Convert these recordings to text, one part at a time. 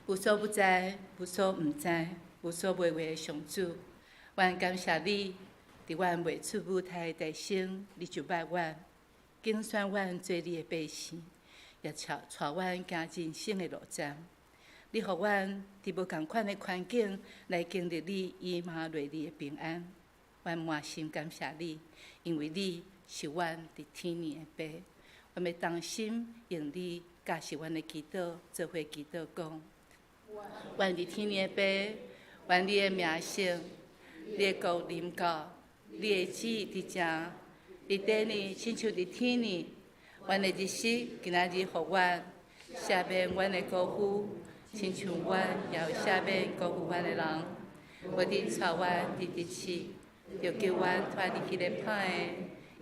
無所不在、無所毋知、無所袂為的上主，阮感謝你，佇阮未出母胎的時，你就捌阮，揀選阮做你的百姓，也帶帶阮行人生的路程。你予阮佇無仝款的環境來經歷你以馬內利的平安。阮滿心感謝你，因為你是阮佇天裡的爸。阮欲同心用你教示阮的祈禱，做伙祈禱講。阮佇天裡的爸，願你的名聖，你的國臨到，你的旨意佇正，佇地裡親像佇天裡。阮的日食今仔日予阮，赦免阮的過負，親像阮也有赦免過負阮的人。無得帶阮佇佇試，著救阮脫離彼個歹的，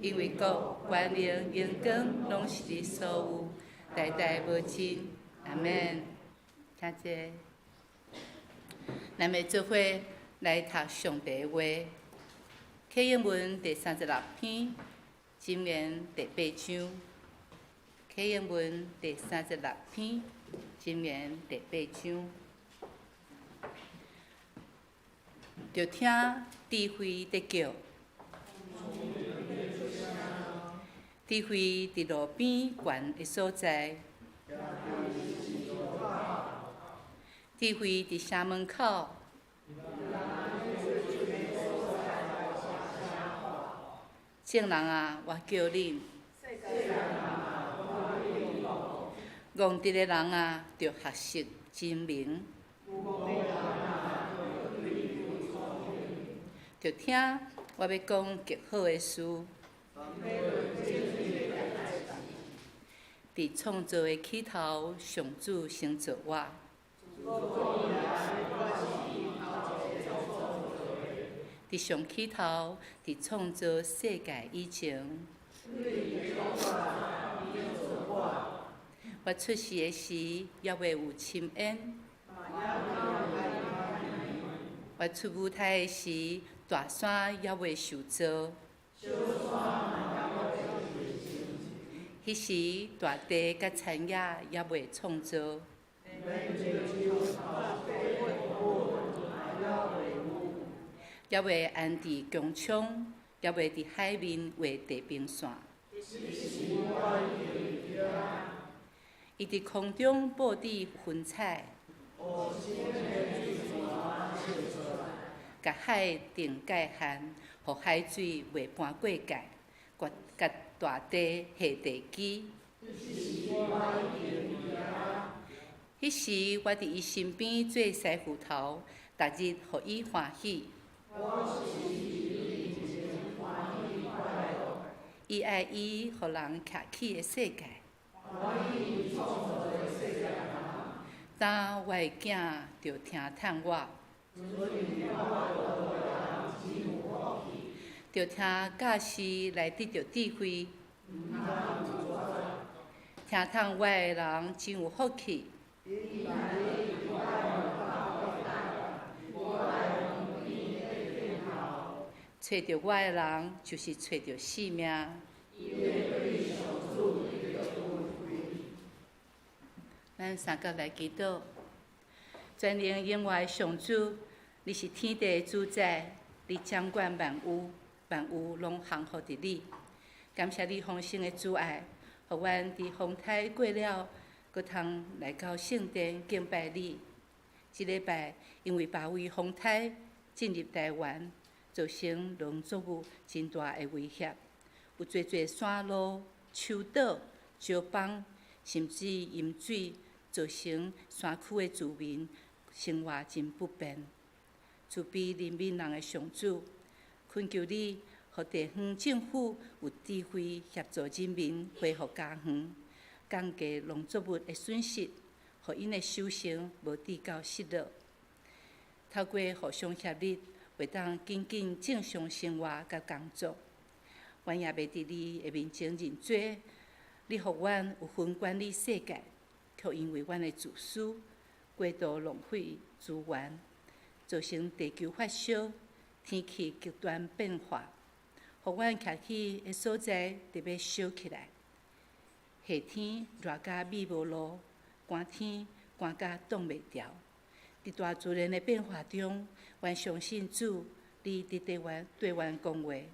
因為國、權能、榮光，攏是你所有，代代無盡。阿門。請坐。咱欲做伙來讀上帝的話，啟應文第三十六篇，箴言第八章。啟應文第三十六篇，箴言第八章。著聽智慧佇叫，智慧佇路邊懸的所在。智慧佇城門口，眾人啊，我叫恁，戇直的人啊，著學習精明，著聽我欲講極好的事。佇創造的起頭，上主先造我。佇上起頭，佇創造世界以前，我出世的時，猶未有深淵；我出母胎的時，大山猶未受造。彼時，大地佮田野猶未創造。猶未安置穹蒼，猶未佇海面畫地平線。伊佇空中布置雲彩，共海定界限，予海水袂搬過界，共大地下地基。彼時，我佇伊身邊做師傅頭，逐日予伊歡喜。伊愛伊予人徛起的世界。當我的囝著聽趁我，著聽教示來得著智慧。聽趁我的人真有福氣。揣著我的人，就是揣著性命。咱三角來祈禱，全能永活的上主，你是天地的主宰，你掌管萬有，萬有攏降服佇你。感謝你豐盛的慈愛，予阮佇風颱過了，閣通來到聖殿敬拜你。這禮拜因為暴雨風颱進入台灣，造成農作物真大的威脅，有濟濟山路、樹倒、石崩，甚至淹水，造成山區的住民生活真不便。慈悲憐憫人的上主，懇求你，予地方政府有智慧協助人民恢復家園，降低農作物的損失，予𪜶的收成無致到失落。透過互相協力，會當緊緊正常生活佮工作。阮也欲佇你的面前認罪，你予阮有份管理世界，卻因為阮的自私，過度浪費資源，造成地球發燒、天氣極端變化，予阮徛起的所在特欲燒起來。夏天熱甲米無路，寒天寒甲擋袂牢。佇大自然的變化中，阮相信主，你佇對阮對阮講話，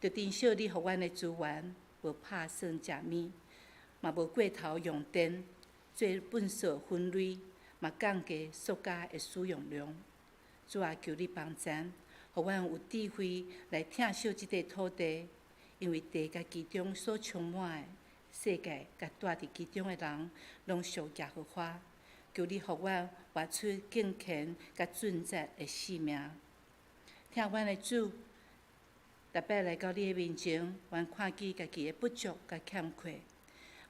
著珍惜你予阮的資源，無拍算食物，嘛無過頭用電，做糞掃分類，嘛降低塑膠的使用量。主啊，求你幫贊，予阮有智慧來疼惜這塊土地，因為地佮其中所充滿的，世界佮住佇其中的人，攏屬耶和華。求你予阮活出敬虔佮準則的生命。疼阮的主，逐擺來到你的面前，阮看見家己的不足佮欠缺。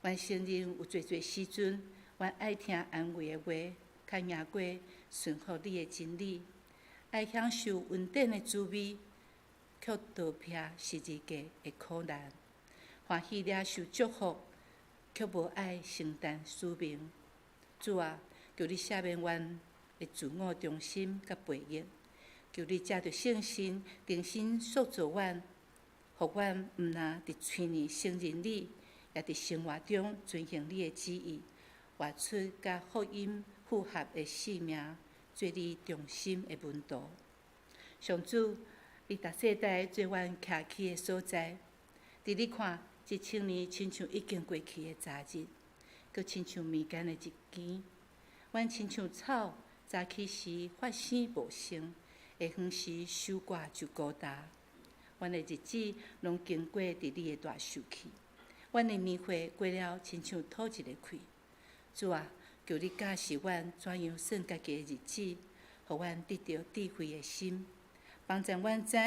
阮承認有濟濟時陣，阮愛聽安慰的話，較贏過順服你的真理；愛享受恩典的滋味，卻逃避十字架的苦難；歡喜領受祝福，卻無愛承擔使命。主啊，求你赦免阮的自我中心佮背逆，求你藉著聖神重新塑造阮，予阮毋但佇喙爾承認你，也佇生活中遵行你的旨意，活出佮福音符合的生命，做你忠心的門徒。上主，你逐世代做阮徛起的所在，佇你看，這千年親像已經過去的昨日，閣親像民間的一更。阮親像草，早起時發生無生，下昏時收割就孤焦。阮的日子攏經過佇你的大受氣，阮的年歲過了親像吐一个氣。主啊，求你教示阮怎樣算家己的日子，予阮得著智慧的心，幫助阮知，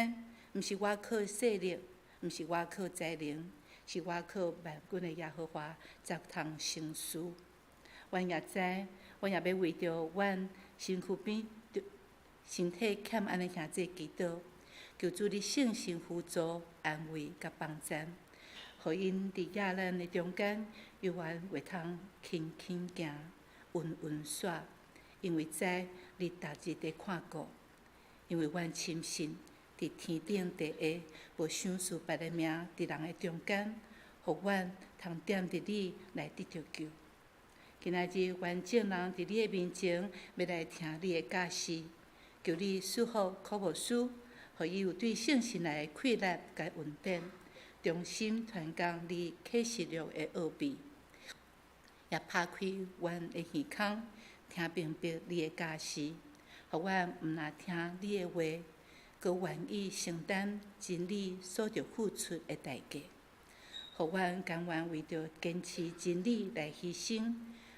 毋是我靠勢力，毋是我靠才能，是我靠萬軍的耶和華才通成事。阮也知，阮也欲為著阮身軀邊身體欠安的兄弟祈禱，求主你聖神輔助、安慰佮幫贊，予𪜶佇野難的中間，猶原會通輕輕行、穩穩煞，因為知你逐日佇看顧，因為阮深信，佇天頂地下，無賞賜別个名佇人的中間，予阮通踮佇你來得著救。今仔日，阮眾人佇你的面前，欲來聽你的教示，求你賜福柯牧師，予伊有對聖神來的氣力佮恩典，忠心傳講你啟示錄的奧秘，也拍開阮的耳孔，聽明白你的教示，予阮毋但聽你的話，閣願意承擔真理所著付出的代價，予阮甘願為著堅持真理來犧牲，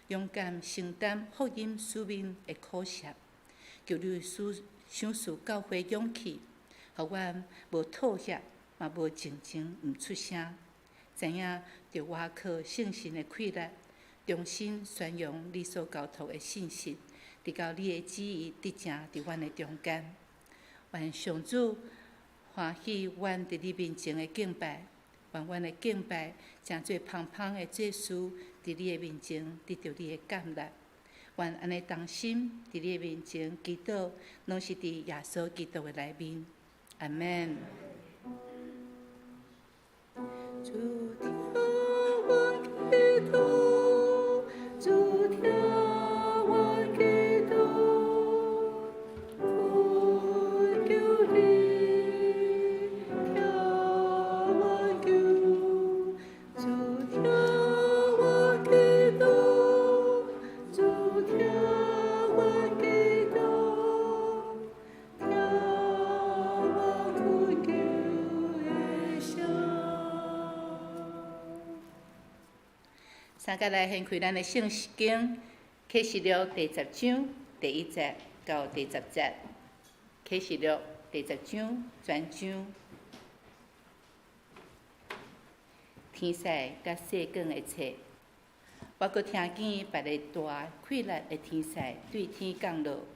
勇敢承擔福音使命的苦澀。求你賜賞賜教會勇氣，予阮無妥協，嘛無靜靜毋出聲，知影著倚靠聖神的氣力，忠心宣揚你所交託的信息，直到你的旨意得成佇阮的中間。願上主歡喜阮佇你面前的敬拜，願阮的敬拜成做芳芳的祭司，佇你的面前得著你的悅納。願按呢同心佇你的面前祈禱，攏是佇耶穌基督的內面。阿們。主聽阮祈禱，主聽阮祈禱，懇求你聽阮求，主聽阮祈禱，主聽阮祈禱，聽阮懇求的聲。三個來掀開咱的聖經，啟示錄第十章第一節到第十節。啟示錄第十章全章，天使佮細管的冊。我閣聽見別个大氣力的天使對天降落，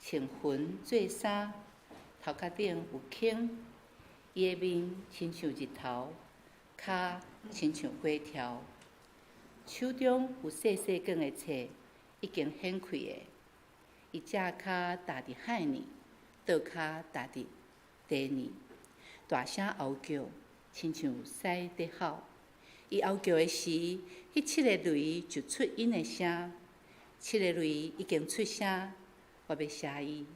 穿雲做衫，頭殼頂有銎，伊的面親像日頭，跤親像火柱。手中有細細管的冊，已經掀開的。伊正跤踏佇海裡，倒跤踏佇地裡，大聲吼叫，親像獅佇吼。伊吼叫的時，彼七个雷就出𪜶的聲。七个雷已經出聲，我欲寫伊。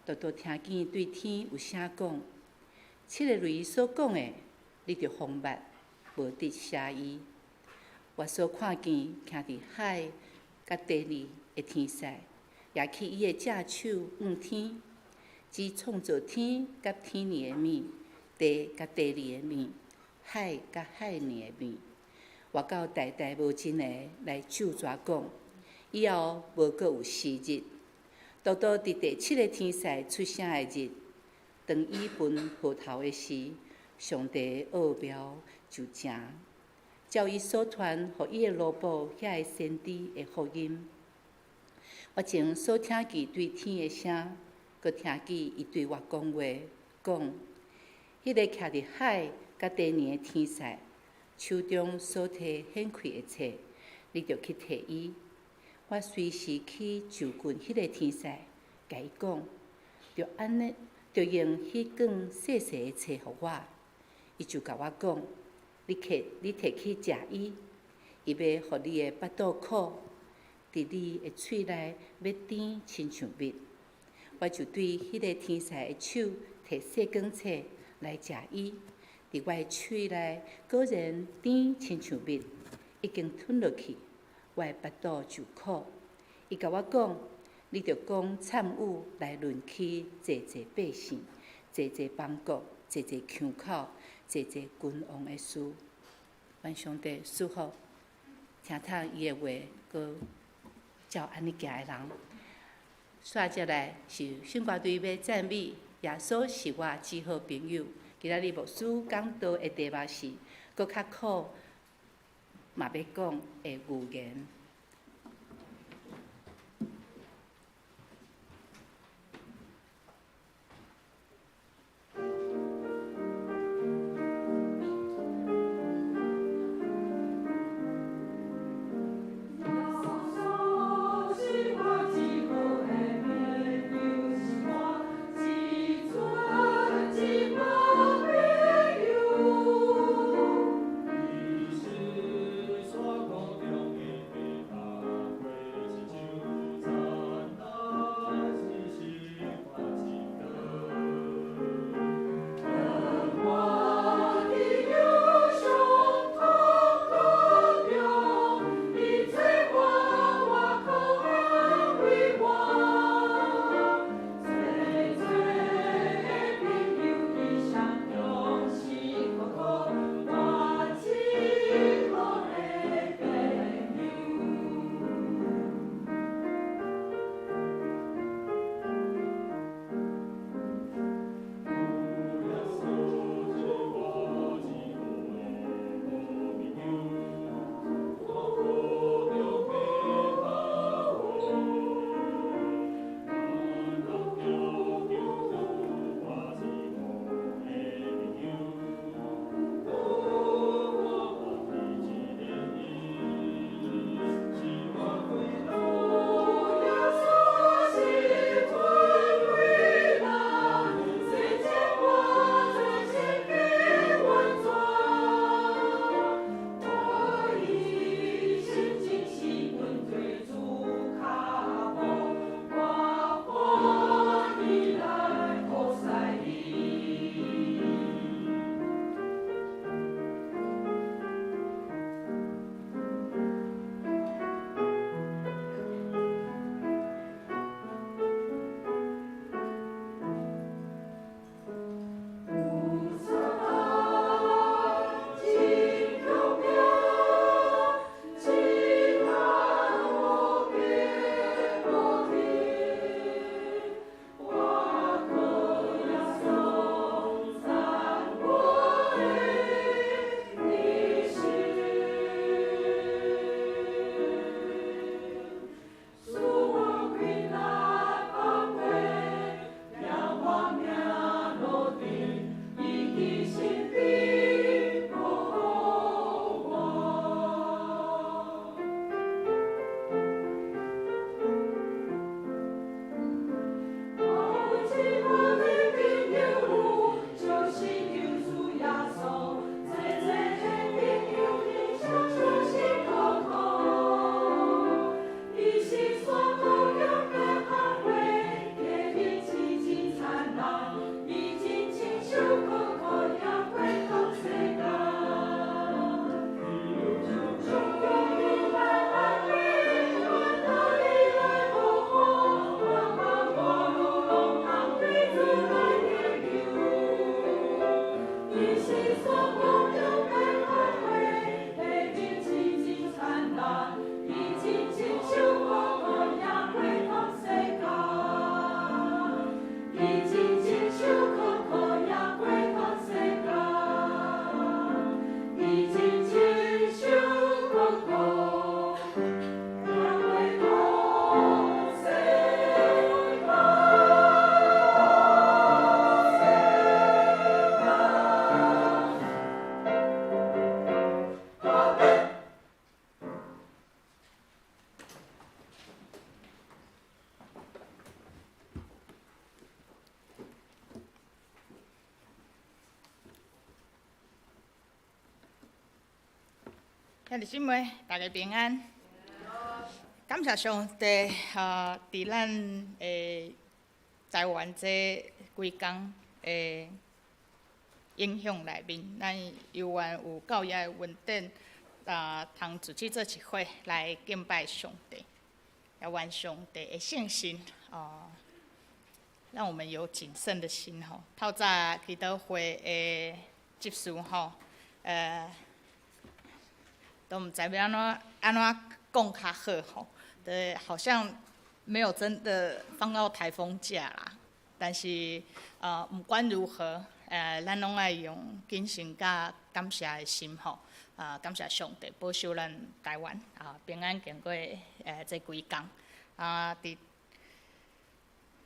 獨獨聽見對天有聲講，七个雷所講的，你著封密，無得寫伊。我所看見徛佇海佮地裡的天使，舉起伊的正手向天，指創造天佮天裡的物，地佮地裡的物，海佮海裡的物。活到代代無盡的來咒詛講，以後無閣有時日。獨獨佇第七个天使出聲的日，當伊分號頭的時，上帝的奧妙就成，照伊所傳予伊的奴僕遐个先知的福音。我前所聽見對天的聲，閣聽見伊對我講話，講：彼个徛佇海佮地裡的天使，手中所提掀開的冊，你著去提伊。我隨時去就近彼个天使，共伊講，著按呢，著用彼卷細細的冊予我。伊就共我講：你提去食伊，伊欲予你的腹肚苦，佇你的喙內欲甜親像蜜。我就對彼个天使的手提細卷冊來食伊，佇我的喙內果然甜親像蜜，已經吞落去，我的腹肚就苦。伊共我講：你著講讖語來論起濟濟百姓、濟濟邦國、濟濟腔口、濟濟君王的事。願上帝賜福，聽透伊的話，閣照按呢行的人。煞接來是聖歌隊欲讚美耶穌是我至好朋友。今仔日牧師講道的題目是閣較苦嘛欲講的預言。耶穌是我至好的朋友，是我至尊至寶朋友。伊是山谷中的白兄弟姊妹，大家平安。感謝上帝，佇咱的台灣這幾工的影響內面，咱猶原有夠額的恩典，通聚集做一伙來敬拜上帝，也願上帝的聖神，讓我們有謹慎的心吼。透早祈禱會的執事吼，都毋知欲按怎按怎講較好吼，對，好像沒有真的放到颱風假啦。但是，毋管如何，咱攏愛用謹慎佮感謝的心吼，感謝上帝保守咱台灣平安經過這幾工。佇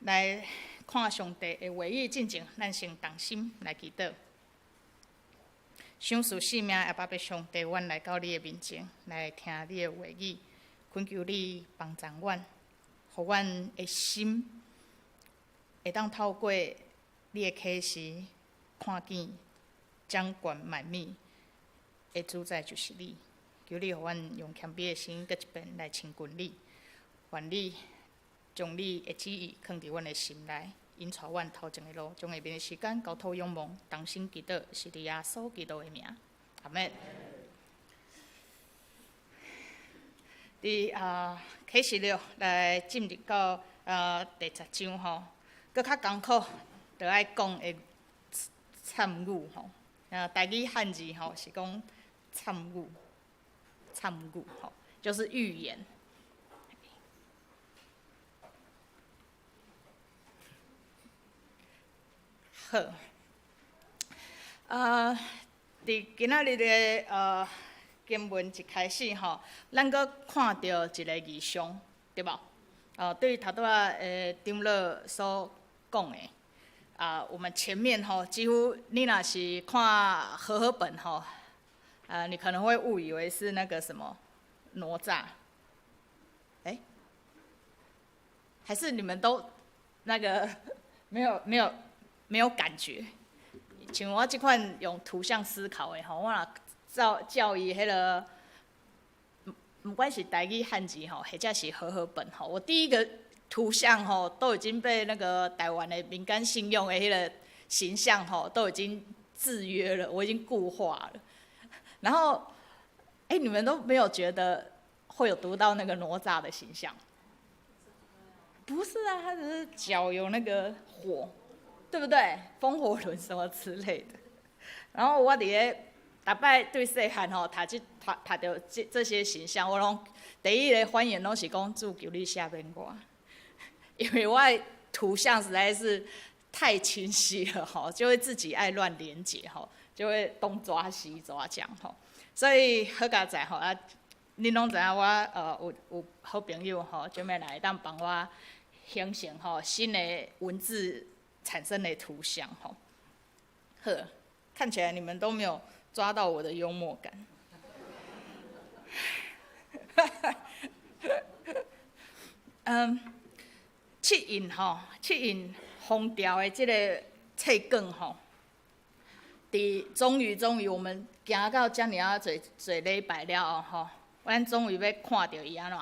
來看上帝的話語進前，咱先同心來祈禱。賞賜性命阿爸父上帝，阮來到你的面前，來聽你的話語，懇求你幫助阮，予阮的心會當透過你的啟示，看見掌權萬物的主宰就是你。求你予阮用謙卑的心，閣一遍來親近你，願你將你的旨意囥佇阮的心內，引帶阮頭前的路，將下面的時間交託仰望，同心祈禱，是佇耶穌基督的名，阿們。佇啟示錄來進入到第10章吼，閣較艱苦，著愛講的參與吼。台語漢字吼是講參與，參與吼，就是預言。好，佇今仔日的經文一開始吼，咱閣看著一個異象，對無？對頭拄仔的長老所講的，我們前面吼幾乎你若是看和合本吼，你可能會誤以為是那個什麼哪吒，欸，還是你們都那個沒有沒有沒有感覺？像我這款用圖像思考的吼，我若照照伊彼個，毋管是台語漢字吼，或者是和合本吼，我第一個圖像吼，都已經被那個台灣的民間信用的彼個形象吼，都已經制約了，我已經固化了。然後，欸，你們都沒有覺得會有讀到那個哪吒的形象？不是啊，他只是腳有那個火。對不對？風火輪什麼之類的。然後我佇咧，逐擺對細漢吼，讀這讀讀著這這些形象，我攏第一个反應攏是講主求你赦免我，因為我的圖像實在是太清晰了吼，就會自己愛亂連結吼，就會東抓西抓這樣吼。所以好佳哉吼啊，恁攏知影我有有好朋友吼，專門來會當幫我形成吼新的文字產生的圖像吼，呵，看起來你們都沒有抓到我的幽默感。嗯，七印吼，七印封條的這个冊卷吼，佇終於終於我們行到遮爾仔濟濟禮拜了後吼，阮終於欲看著伊按怎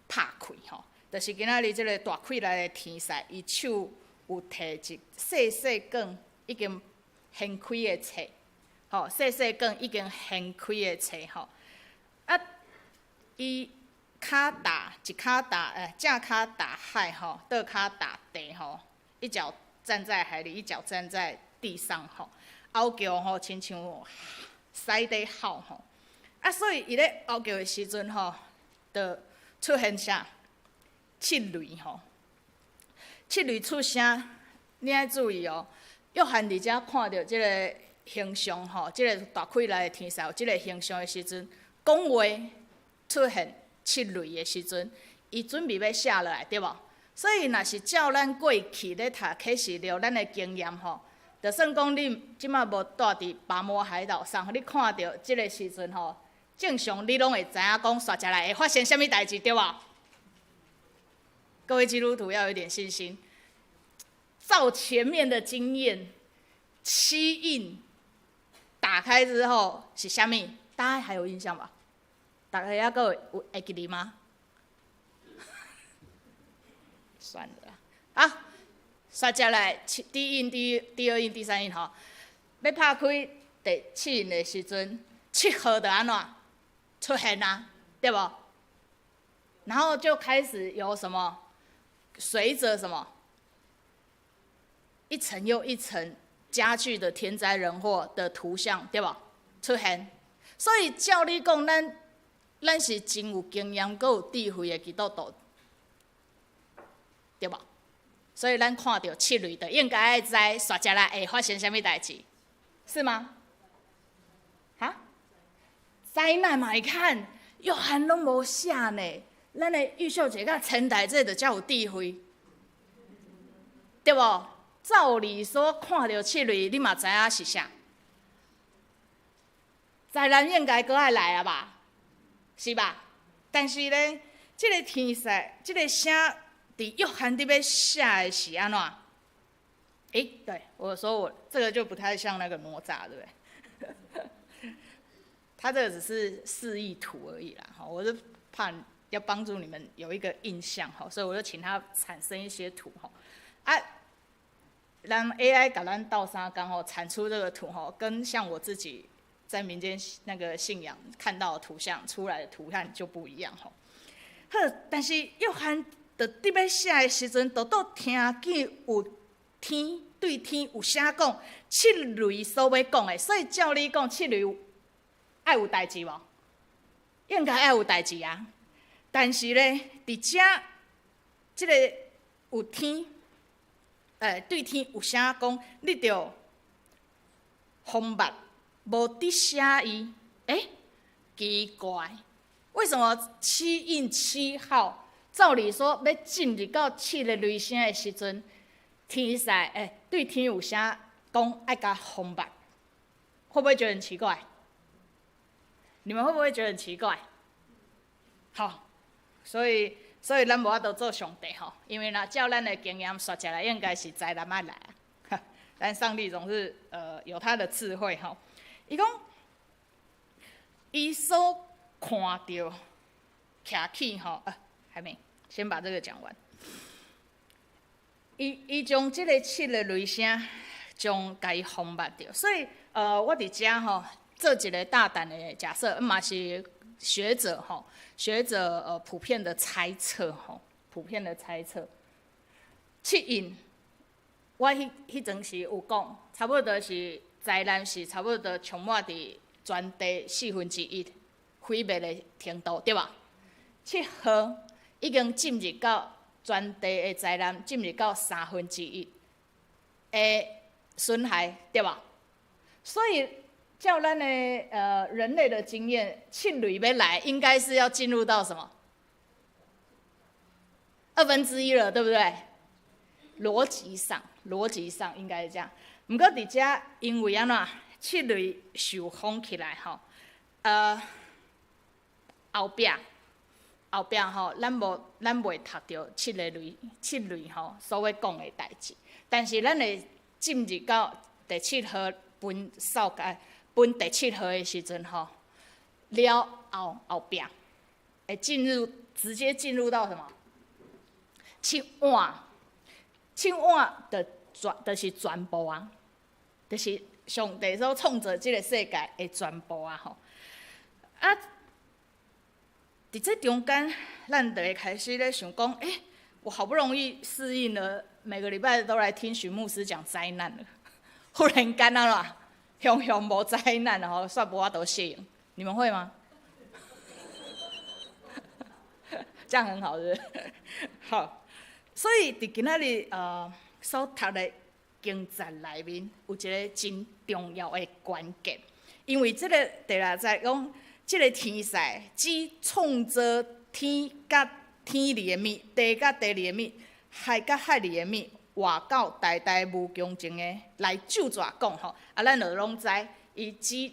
拍開吼，就是今仔日這个大開來的天使，伊手有提一細細卷已經掀開的冊，吼，細細卷已經掀開的冊，吼，啊，伊跤踏一跤踏，正跤踏海，吼，倒跤踏地，吼，一腳站在海裡，一腳站在地上，吼，吼叫吼，親像獅咧吼吼，啊，所以伊咧吼叫的時陣，吼，就出現啥？七雷，吼。七雷出聲，你愛注意哦。約翰佇遮看著這个形象吼，這个大開來的天使有這个形象的時陣，講話出現七雷的時陣，伊準備欲寫落來，對無？所以若是照咱過去咧讀啟示錄，咱的經驗吼，就算講你這馬無蹛佇拔摩海島上，你看著這个時陣吼，正常你攏會知影講，煞接來會發生啥物代誌，對無？各位基督徒要有點信心。照前面的經驗，七印打開之後是啥物？大家還有印象吧？大家猶閣有會記得嗎？算了啦，啊，煞接來第一印、第二印、第三印吼，欲拍開第七印的時陣，七號就按怎出現啊，對無？然後就開始有什麼，隨着什麼，一層又一層加劇的天災人禍的圖像，對無？出現。所以照理講，咱是真有經驗、閣有智慧的基督徒，對無？所以咱看著七雷，就應該愛知煞接來會發生啥物代誌，是嗎？哈？災難嘛，你看約翰攏無寫呢，咱的玉秀姐佮陳大這就遮有智慧，對無？照理說看著七雷，你嘛知影是啥？災難應該閣愛來啊吧？是吧？但是呢，這个天使，這个聲佇約翰佇欲寫的是按怎？欸，對，我說我這個就不太像那個哪吒，對不對？他這個只是示意圖而已啦，哈，我是怕要幫助你們有一個印象，哈，所以我就請他產生一些圖，哈，啊，讓 AI 共咱鬥相共吼，產出這個圖，吼，跟像我自己在民間那個信仰看到的圖像出來的圖案就不一樣，吼。好，但是約翰就佇欲寫的時陣，就拄聽見有天對天有聲講七雷所欲講的，所以照理講七雷愛有代誌無？應該愛有代誌啊。但是咧，佇遮這個有天，對天有聲講，你著封密，無得寫伊。欸，奇怪，為什麼七印七號？照理說，欲進入到七个雷聲的時陣，天使對天有聲講愛共封密，會不會覺得很奇怪？你們會不會覺得很奇怪？好，所以咱無法度做上帝吼，因為若照咱的經驗煞接來，應該是災難愛來啊。但上帝總是有他的智慧吼。伊講，伊所看著徛起吼，啊，還沒，先把這個講完。伊將這个七个雷聲，將共伊封密著，所以我佇遮吼做一个大膽的假設，嘛是學者吼，學者普遍的猜測吼，普遍的猜測。七印，我彼陣時有講，差不多是災難是差不多充滿佇全地四分之一毀滅的程度，對吧？七號已經進入到全地的災難進入到三分之一的損害，對吧？所以照咱的人類的經驗，七雷欲來，應該是要進入到什麼？二分之一了，對不對？邏輯上應該是這樣。毋過佇遮，因為按怎七雷受封起來吼，後壁吼，咱袂讀著七个雷，七雷吼所欲講的代誌，但是咱會進入到第七號分掃解分第七號的時陣吼，了後後壁會進入直接進入到什麼？七碗，七碗的全就是全部啊，就是上帝所創造這个世界的全部啊吼。啊，佇這中間，咱就會開始咧想講，欸，我好不容易適應了，每個禮拜都來聽許牧師講災難了，忽然間啊啦，雄雄無災難吼，煞無法度適應，你們會嗎？這樣很好，是不是？好，所以佇今仔日所讀的經節內面，有一个真重要的關鍵，因為這个第六節講，這个天使指創造天佮天裡的物，地佮地裡的物，海佮海裡的物，活到代代無窮盡的來咒詛講吼，啊，咱就攏知，伊指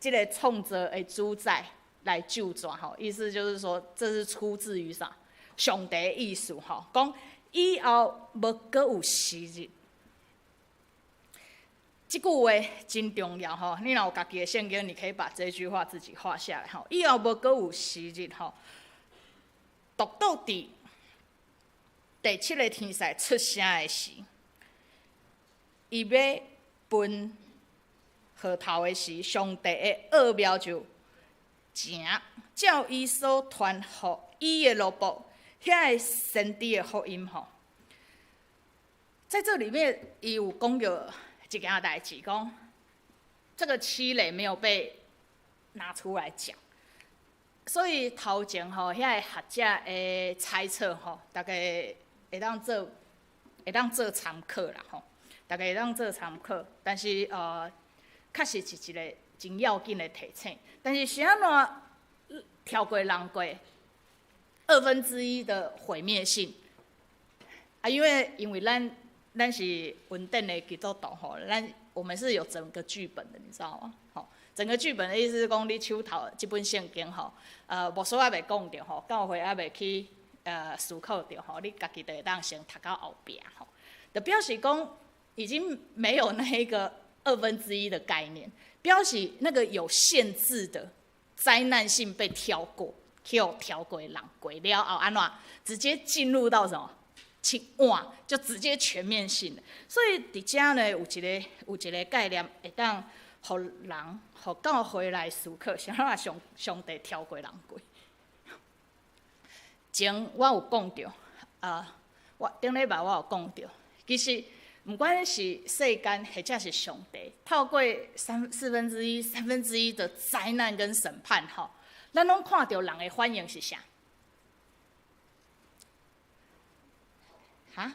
這个創造的主宰來咒詛吼，意思就是說，這是出自於啥？上帝的意思吼，講以後無閣有時日。這句話真重要吼，你若有家己的聖經，你可以把這句話自己畫下來吼。以後無閣有時日吼，獨到佇第七个天使出聲的時，伊欲分號頭的時，上帝的奧妙就成，照伊所傳予伊的奴僕遐个先知的福音吼。在這裡面，伊有講著一件代誌，講這個七壘沒有被拿出來講，所以頭前吼遐個學者的猜測吼，大家會當做參考啦吼，大家會當做參考，但是確實是一個真要緊的提醒。但是是按怎跳過人過二分之一的毀滅性啊？因為咱是穩定的基督徒吼，我們是有整個劇本的，你知道嗎？吼，整個劇本的意思是講，你手頭這本聖經吼，牧師猶未講著吼，教會猶未去思考著吼，你家己就會當先讀到後壁吼，就表示講已經沒有那一個二分之一的概念，表示那個有限制的災難性被跳過，去予超過人過了後，按怎直接進入到什麼？七碗就直接全面性的，所以佇遮呢有一個概念，會當予人、予教會來思考，啥物上帝超過人過。前我有講著，啊，我頂禮拜我有講著，其實毋管是世間或者是上帝，透過三四分之一、三分之一的災難跟審判，吼，咱攏看著人的反應是啥？哈，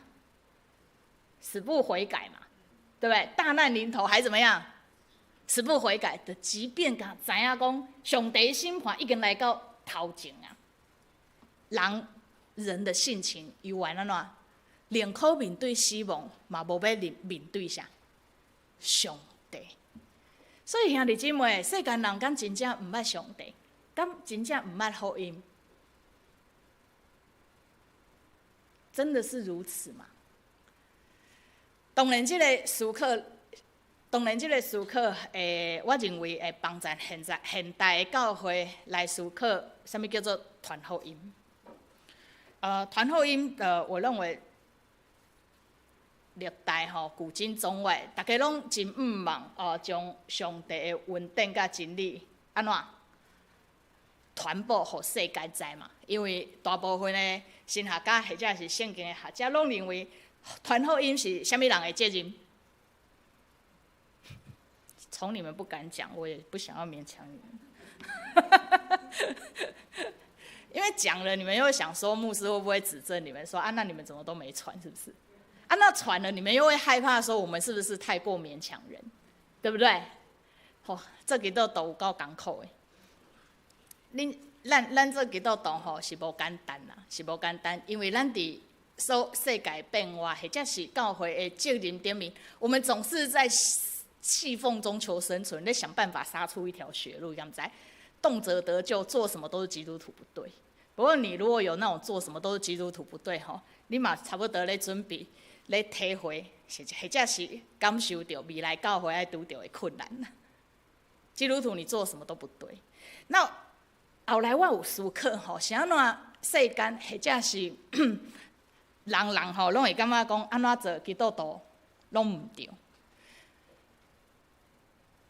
死不悔改嘛，對不對？大難臨頭還怎麼樣？死不悔改的，即便敢知影講上帝審判已經來到頭前啊，人的性情猶原按怎？寧可面對死亡，嘛無欲面對啥？上帝。所以兄弟姊妹，世間人敢真正毋捌上帝，敢真正毋捌福音？真的是如此嗎？當然，這个思考，當然這个思考，我認為會幫助現在現代的教會來思考，啥物叫做傳福音。傳福音的，我認為歷代吼，古今中外，大家攏真向望哦，將上帝的恩典佮真理按怎傳播予世界知嘛？因為大部分的神學家或者是聖經的學者，攏認為傳福音是啥物人的責任？從你們不敢講，我也不想要勉強你們。因為講了，你們又會想說牧師會不會指正你們說啊？那你們怎麼都沒傳，是不是？啊，那傳了，你們又會害怕說我們是不是太過勉強人，對不對？吼，這個都有夠艱苦的。恁咱做基督徒吼是無簡單啦，是無簡單，因為咱佇所世界變化，或者是教會的責任頂面，我們總是在隙縫中求生存，咧想辦法殺出一條血路，敢知？動輒得咎，做什麼都是基督徒不對。不過你如果有那種做什麼都是基督徒不對吼，你嘛差不多咧準備咧體會，或者是感受著未來教會愛拄著的困難。基督徒你做什麼都不對。那後來我有思考吼，是按怎世間或者是人人吼，攏會感覺講按怎做基督徒攏毋對。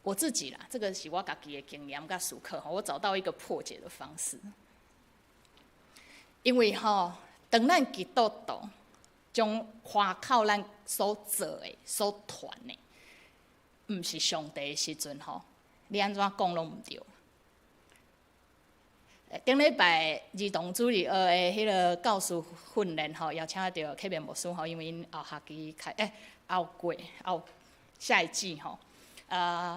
我自己啦，這個是我家己的經驗佮思考吼，我找到一個破解的方式。因為吼，當咱基督徒將誇口咱所做的、所傳的，毋是上帝的時陣吼，你按怎講攏毋對。頂禮拜兒童主日學的彼个教師訓練吼，邀請著客面牧師吼，因為𪜶後學期開，後過後下一季吼，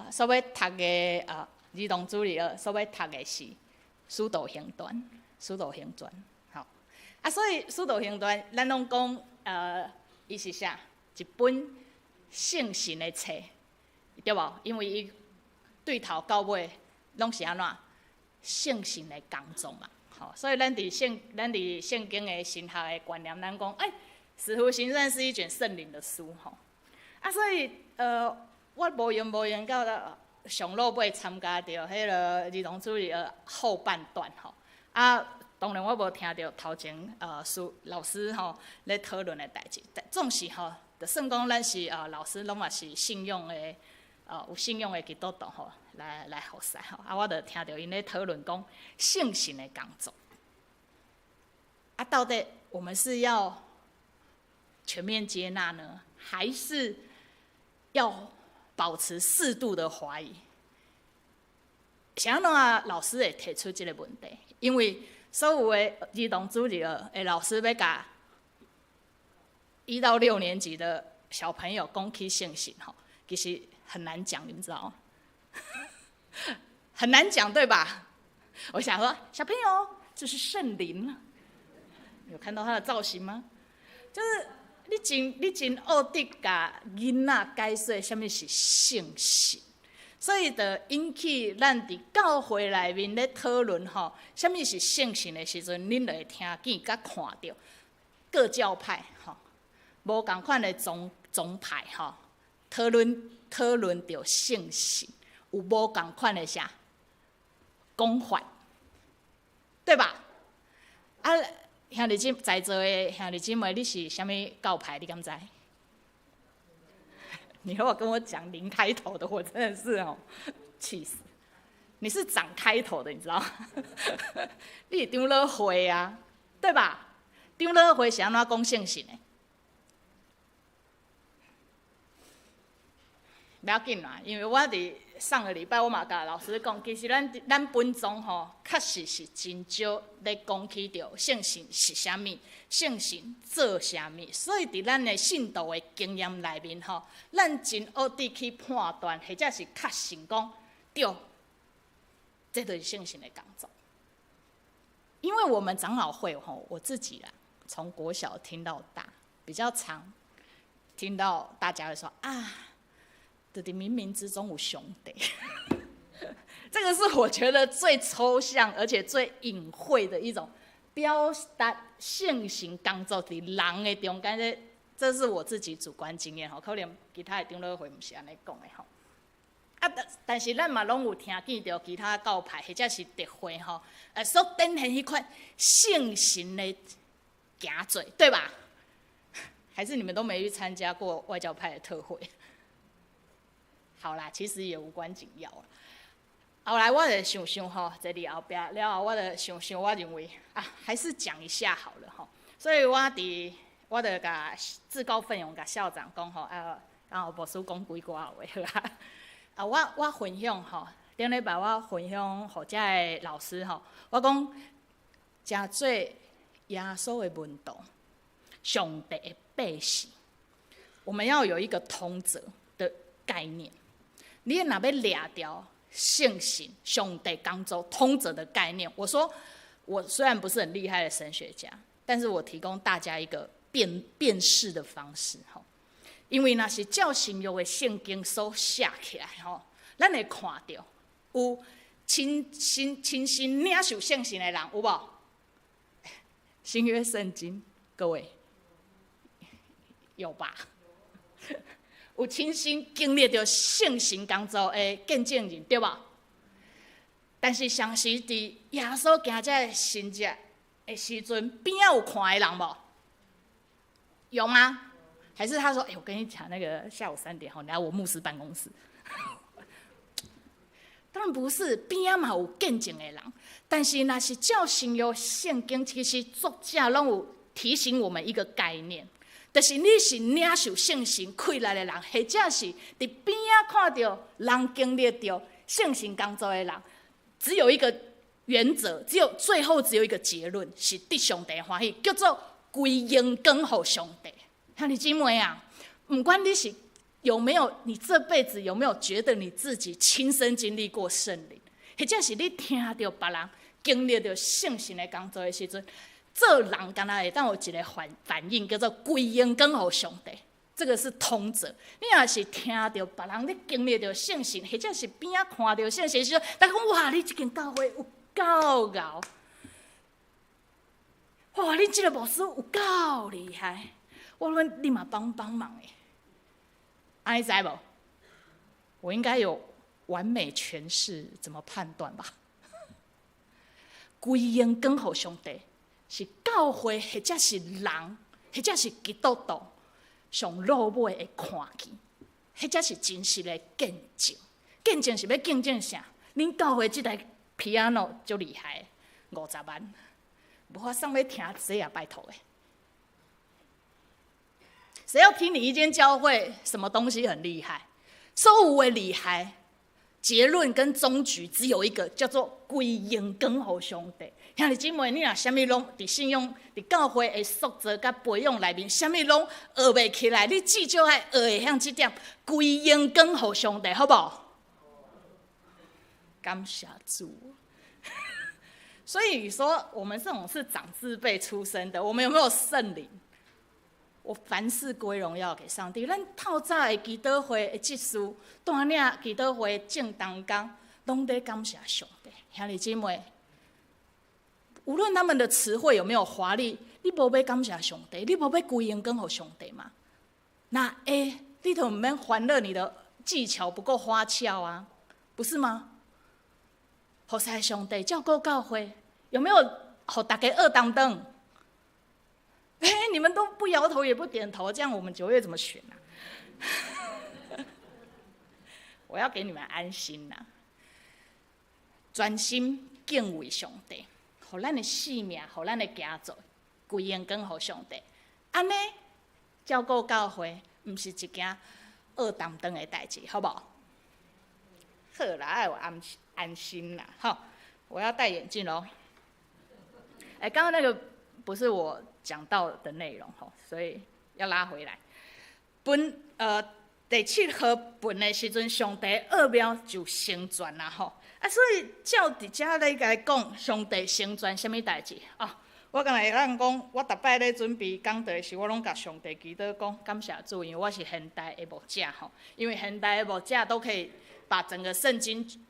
所欲讀的兒童主日學所欲讀的是《使徒行傳》，《使徒行傳》吼，啊，所以《使徒行傳》咱攏講，伊是啥？一本聖神的冊，對無？因為伊對頭到尾攏是按怎？聖神的工作嘛，吼，所以咱佇聖經的神學的觀念，咱講，欸，《使徒行傳》是一卷聖靈的書，吼，啊，所以我無閒無閒到上落尾參加著彼个兒童主日的後半段吼。啊，當然我無聽著頭前師老師吼咧討論的代誌，但總是吼，就算講咱是老師攏嘛是信仰的有信仰的基督徒吼，來服侍吼。啊，我就聽著𪜶咧討論講聖神的工作。啊，到底我們是要全面接納呢，還是要保持適度的懷疑？是按怎老師會提出這个問題？因為所有的兒童主日的老師欲共1到6年級的小朋友講起聖神吼，其實很難講，你們知道嗎？很難講，對吧？我想說，小朋友，這是聖靈，有看到他的造型嗎？就是你真惡得共囡仔解說啥物是聖神，所以就引起咱佇教會內面咧討論吼，啥物是聖神的時陣，恁就會聽見佮看著各教派吼，無仝款的宗派吼，討論著聖神，有無仝款的啥講法，對吧？啊，兄弟姊在座的兄弟姊妹，你是啥物教派？你敢知？你如果跟我講零開頭的，我真的是哦，氣死！你是長開頭的，你知道？你是長老會啊，對吧？長老會是按怎講聖神的？不要緊啦，因為我佇上個禮拜我嘛共老師講，其實咱本宗吼，確實是真少咧講起著聖神是啥物，聖神做啥物，所以佇咱的信徒的經驗內面吼，咱真惡得去判斷，或者是確信講，對，這就是聖神的工作。因為我們長老會吼，我自己啦，從國小聽到大，比較常聽到大家會說啊，佇冥冥之中有上帝，這個是我覺得最抽象而且最隱晦的一種表達聖神工作佇人的中間，這是我自己主觀經驗吼，可能其他的長老會毋是按呢講的吼。啊，但是咱嘛攏有聽見著其他教派或者是特會吼，所展現彼款聖神的行做，對吧？還是你們都沒去參加過外教派的特會？好啦，其實也無關緊要啦。後來我就想想吼，坐佇後壁了後，我就想想，我認為啊，還是講一下好了吼。所以我佇我就共自告奮勇共校長講吼，啊，然後牧師講幾寡話好啊。啊，我分享吼，頂禮拜我分享予遮的老師吼，我講誠做耶穌的門徒，上帝的百姓，我們要有一個通則的概念。你若欲掠著聖神、上帝工作通則的概念，我說我雖然不是很厲害的神學家，但是我提供大家一個辨識的方式吼。因為若是照新約的聖經所寫起來吼，咱會看著有親身領受聖神的人有無？新約聖經，各位有吧？有親身經歷著聖神工作的見證人，對無？但是相時佇耶穌行這个神跡的時陣，邊仔有看的人無？有嗎？還是他說：“欸，我跟你講，那個下午3點吼，來我牧師辦公室。”當然不是，邊仔嘛有見證的人。但是若是照新約聖經，其實作者攏有提醒我們一個概念，就是你是領受聖神氣力的人，或者是佇邊仔看著人經歷著聖神工作的人，只有一個原則，只有最後只有一個結論，是得上帝歡喜，叫做歸榮光予上帝。兄弟姊妹啊，毋管你是有沒有，你這輩子有沒有覺得你自己親身經歷過聖靈，或者是你聽著別人經歷著聖神的工作的時陣，做人敢若會當有一個反應，叫做歸榮光予上帝。這個是通則。你若是聽著別人咧經歷著聖神，或者是邊仔看著聖神時陣，大家講哇，你這間教會有夠𠢕，哇，你這個牧師有夠厲害，我問你嘛幫幫忙的，按呢知無？我應該有完美詮釋怎麼判斷吧？歸榮光予上帝，是教會或者是人，或者是基督徒上落尾會看見，彼才是真實的見證。見證是欲見證啥？恁教會這台 piano 足厲害，50萬，無法送欲聽這啊，拜託的。誰要聽你一間教會什麼東西很厲害？所有的厲害，結論跟終局只有一個，叫做歸榮光予上帝。兄弟姊妹，你若啥物攏佇信仰、佇教會的塑造佮培養內面，啥物攏學袂起來，你至少愛學會曉這點，歸榮光予上帝，好無？感謝主。所以說，我們這種是長字輩出身的，我們有沒有聖靈？我凡事歸榮耀給上帝。咱透早的祈禱會的執事，帶領祈禱會正同工，攏咧感謝上帝。兄弟姊妹，無論他們的詞彙有沒有華麗，你無欲感謝上帝，你無欲歸榮光予上帝嗎？那欸，你都毋免煩惱你的技巧不夠花俏啊，不是嗎？服侍上帝，照顧教會，有沒有予大家僫當當？哎，你們都不搖頭也不點頭，這樣我們9月怎麼選啊？我要給你們安心吶，專心敬畏上帝，予咱的性命，予咱的行做，歸榮光予上帝。按呢，照顧教會，毋是一件僫當當的代誌，好無？好啦，愛有安安心啦，好，我要戴眼鏡囉。哎，剛剛那個不是我講到的內容吼，所以要拉回來。分第七號分的時陣，上帝奧妙就成全啦吼。啊，所以照佇遮咧來講，上帝成全啥物代誌啊？我敢若會當講，我逐擺咧準備講道的時，我攏共上帝祈禱講，感謝主，因為我是現代的牧者吼。因為現代的牧者都可以把整個聖經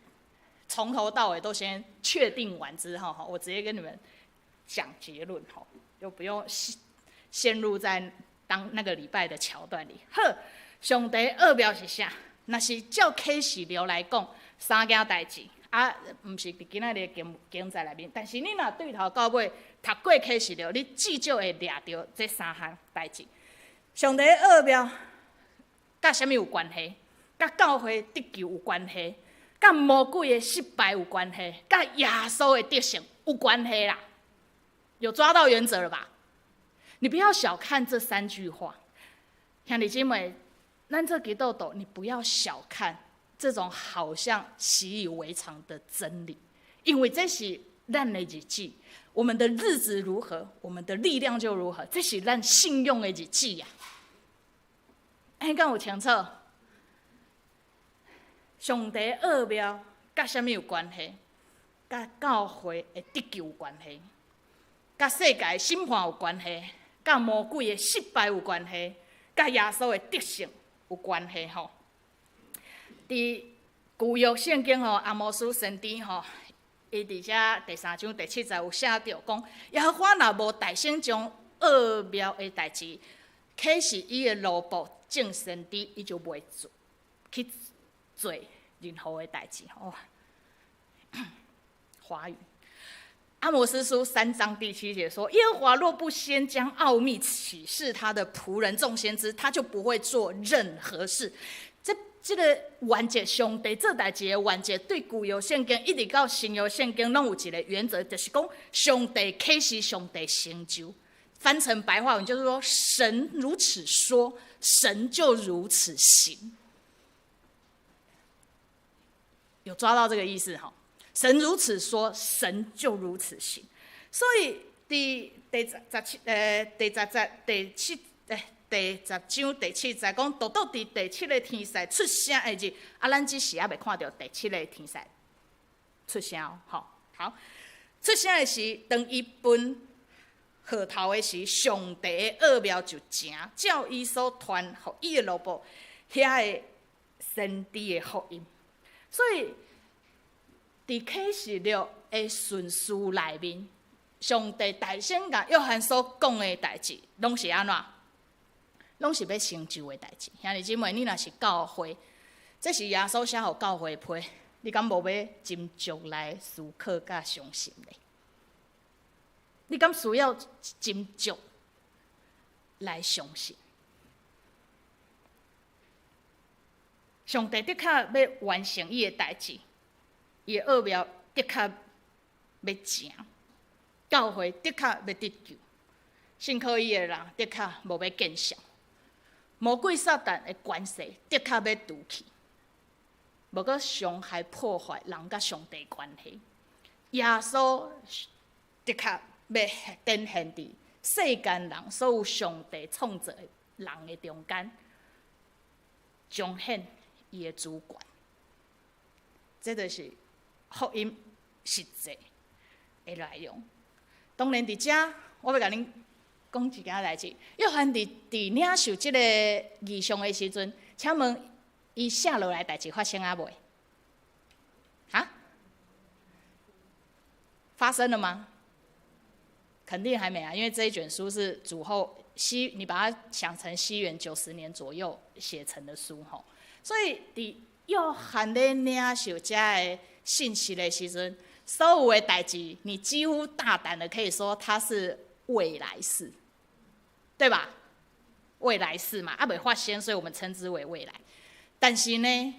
從頭到尾都先確定完之後吼，我直接跟你們講結論吼，就不用陷入在當那個禮拜的橋段裡。好，上帝奧妙是啥？若是照啟示錄來講，三件代誌啊，毋是佇今仔日經經節內面，但是你若對頭到尾讀過啟示錄，你至少會掠著這三項代誌。上帝奧妙佮啥物有關係？佮教會得救有關係，佮魔鬼的失敗有關係，佮耶穌的得勝有關係啦。有抓到原則了吧？你不要小看這三句話，兄弟姊妹，咱做基督徒，你不要小看這種好像習以為常的真理，因為這是咱的日子，我們的日子如何，我們的力量就如何，這是咱信仰的日子呀。欸，敢有清楚？上帝奧妙佮啥物有關係？佮教會的得救有關係，佮世界審判有關係，佮魔鬼的失敗有關係，佮耶穌的得勝有關係吼。佇舊約聖經吼，阿摩司先知吼，伊佇遮第三章第七節有寫著講，耶和華若無代先將奧妙的代誌啟示伊的奴僕眾先知，伊就袂做去做任何的代誌。哇，華語。阿摩司書三章第七節說：耶和華若不先將奧秘啟示他的僕人眾先知，他就不會做任何事。這個原則，上帝做代誌的原則，對舊約聖經一直到新約聖經，攏有一個原則，就是講上帝啟示，上帝成就。翻成白話文就是說，神如此說，神就如此行。有抓到這個意思哈？神如此說，神就如此行。所以，佇第十十七第十節第七第十章第七節講，獨獨佇第七個天使出聲的日，啊，咱這時猶未看著第七個天使出聲哦，吼，好，出聲的時，當伊分號頭的時，上帝的奧妙就成，照伊所傳予伊的奴僕遐个先知的福音。所以，佇啟示錄的順序內面，上帝代先共約翰所講的代誌，攏是按怎？攏是欲成就的代誌。兄弟姊妹，你若是教會，這是耶穌寫予教會批，你敢無欲斟酌來思考佮相信咧？你敢需要斟酌來相信？上帝的確欲完成伊的代誌，伊的奧妙的確欲成，教會的確欲得救，信靠伊的人的確無欲見笑，魔鬼撒旦的權勢的確欲除去，無閣傷害破壞人佮上帝關係。耶穌的確欲展現佇世間人所有上帝創造的人的中間，彰顯伊的主權。這就是福音實際的內容。當然，佇遮我欲共恁講一件代誌。約翰佇領受這个異象的時陣，請問伊寫落來代誌發生抑未？哈？發生了嗎？肯定還沒啊，因為這一卷書是主後西，你把它想成西元90年左右寫成的書吼。所以佇約翰咧領受這个信息的時陣，所有的代誌，你幾乎大膽的可以說它是未來式，對吧？未來式嘛，猶未發生，所以我們稱之為未來。但是呢，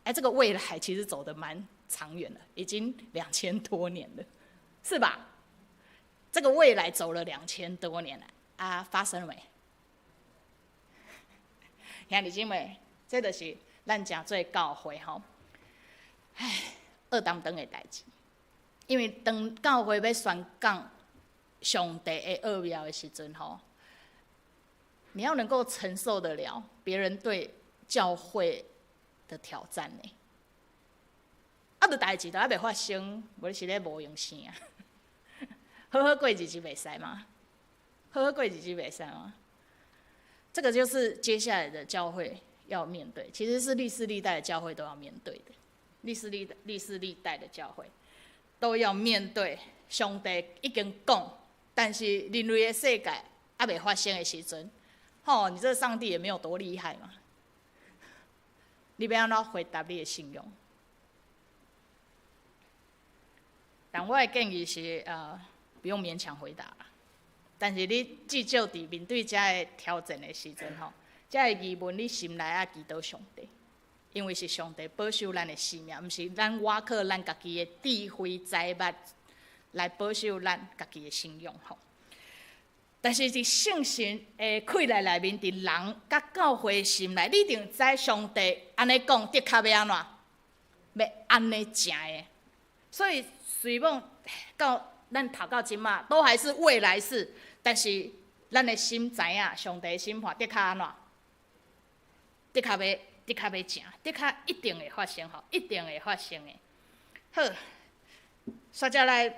哎，這個未來其實走得蠻長遠了，已經2000多年了，是吧？這個未來走了2000多年了，啊，發生了沒？兄弟姊妹，這就是咱誠做教會吼，唉，惡擔當的代誌。因為當教會欲宣講上帝的奧妙的時陣吼，你要能夠承受得了別人對教會的挑戰呢。啊，著代誌都猶未發生，無你是咧無閒生啊？好好過日子袂使嗎？好好過日子袂使嗎？這個就是接下來的教會要面對，其實是歷世歷代的教會都要面對的。歷世歷代的教會都要面對。上帝已經講，但是人類的世界猶未發生的時陣，吼，你這個上帝也沒有多厲害嘛。你欲按怎回答你的信仰？但我的建議是，不用勉強回答啦。但是你至少佇面對這个挑戰的時陣吼，這个疑問你心內愛祈禱上帝，因為是上帝保守咱的生命，毋是咱倚靠咱家己的智慧才捌來保守咱家己的信仰吼。但是佇聖神的氣力內面，佇人佮教會心內，你一定知上帝按呢講，的確欲按怎，欲按呢成的。所以雖罔到咱讀到這馬，都還是未來式，但是咱的心知影，上帝審判的確按怎，的確欲成，的確一定會發生吼，一定會發生的。好，煞接來，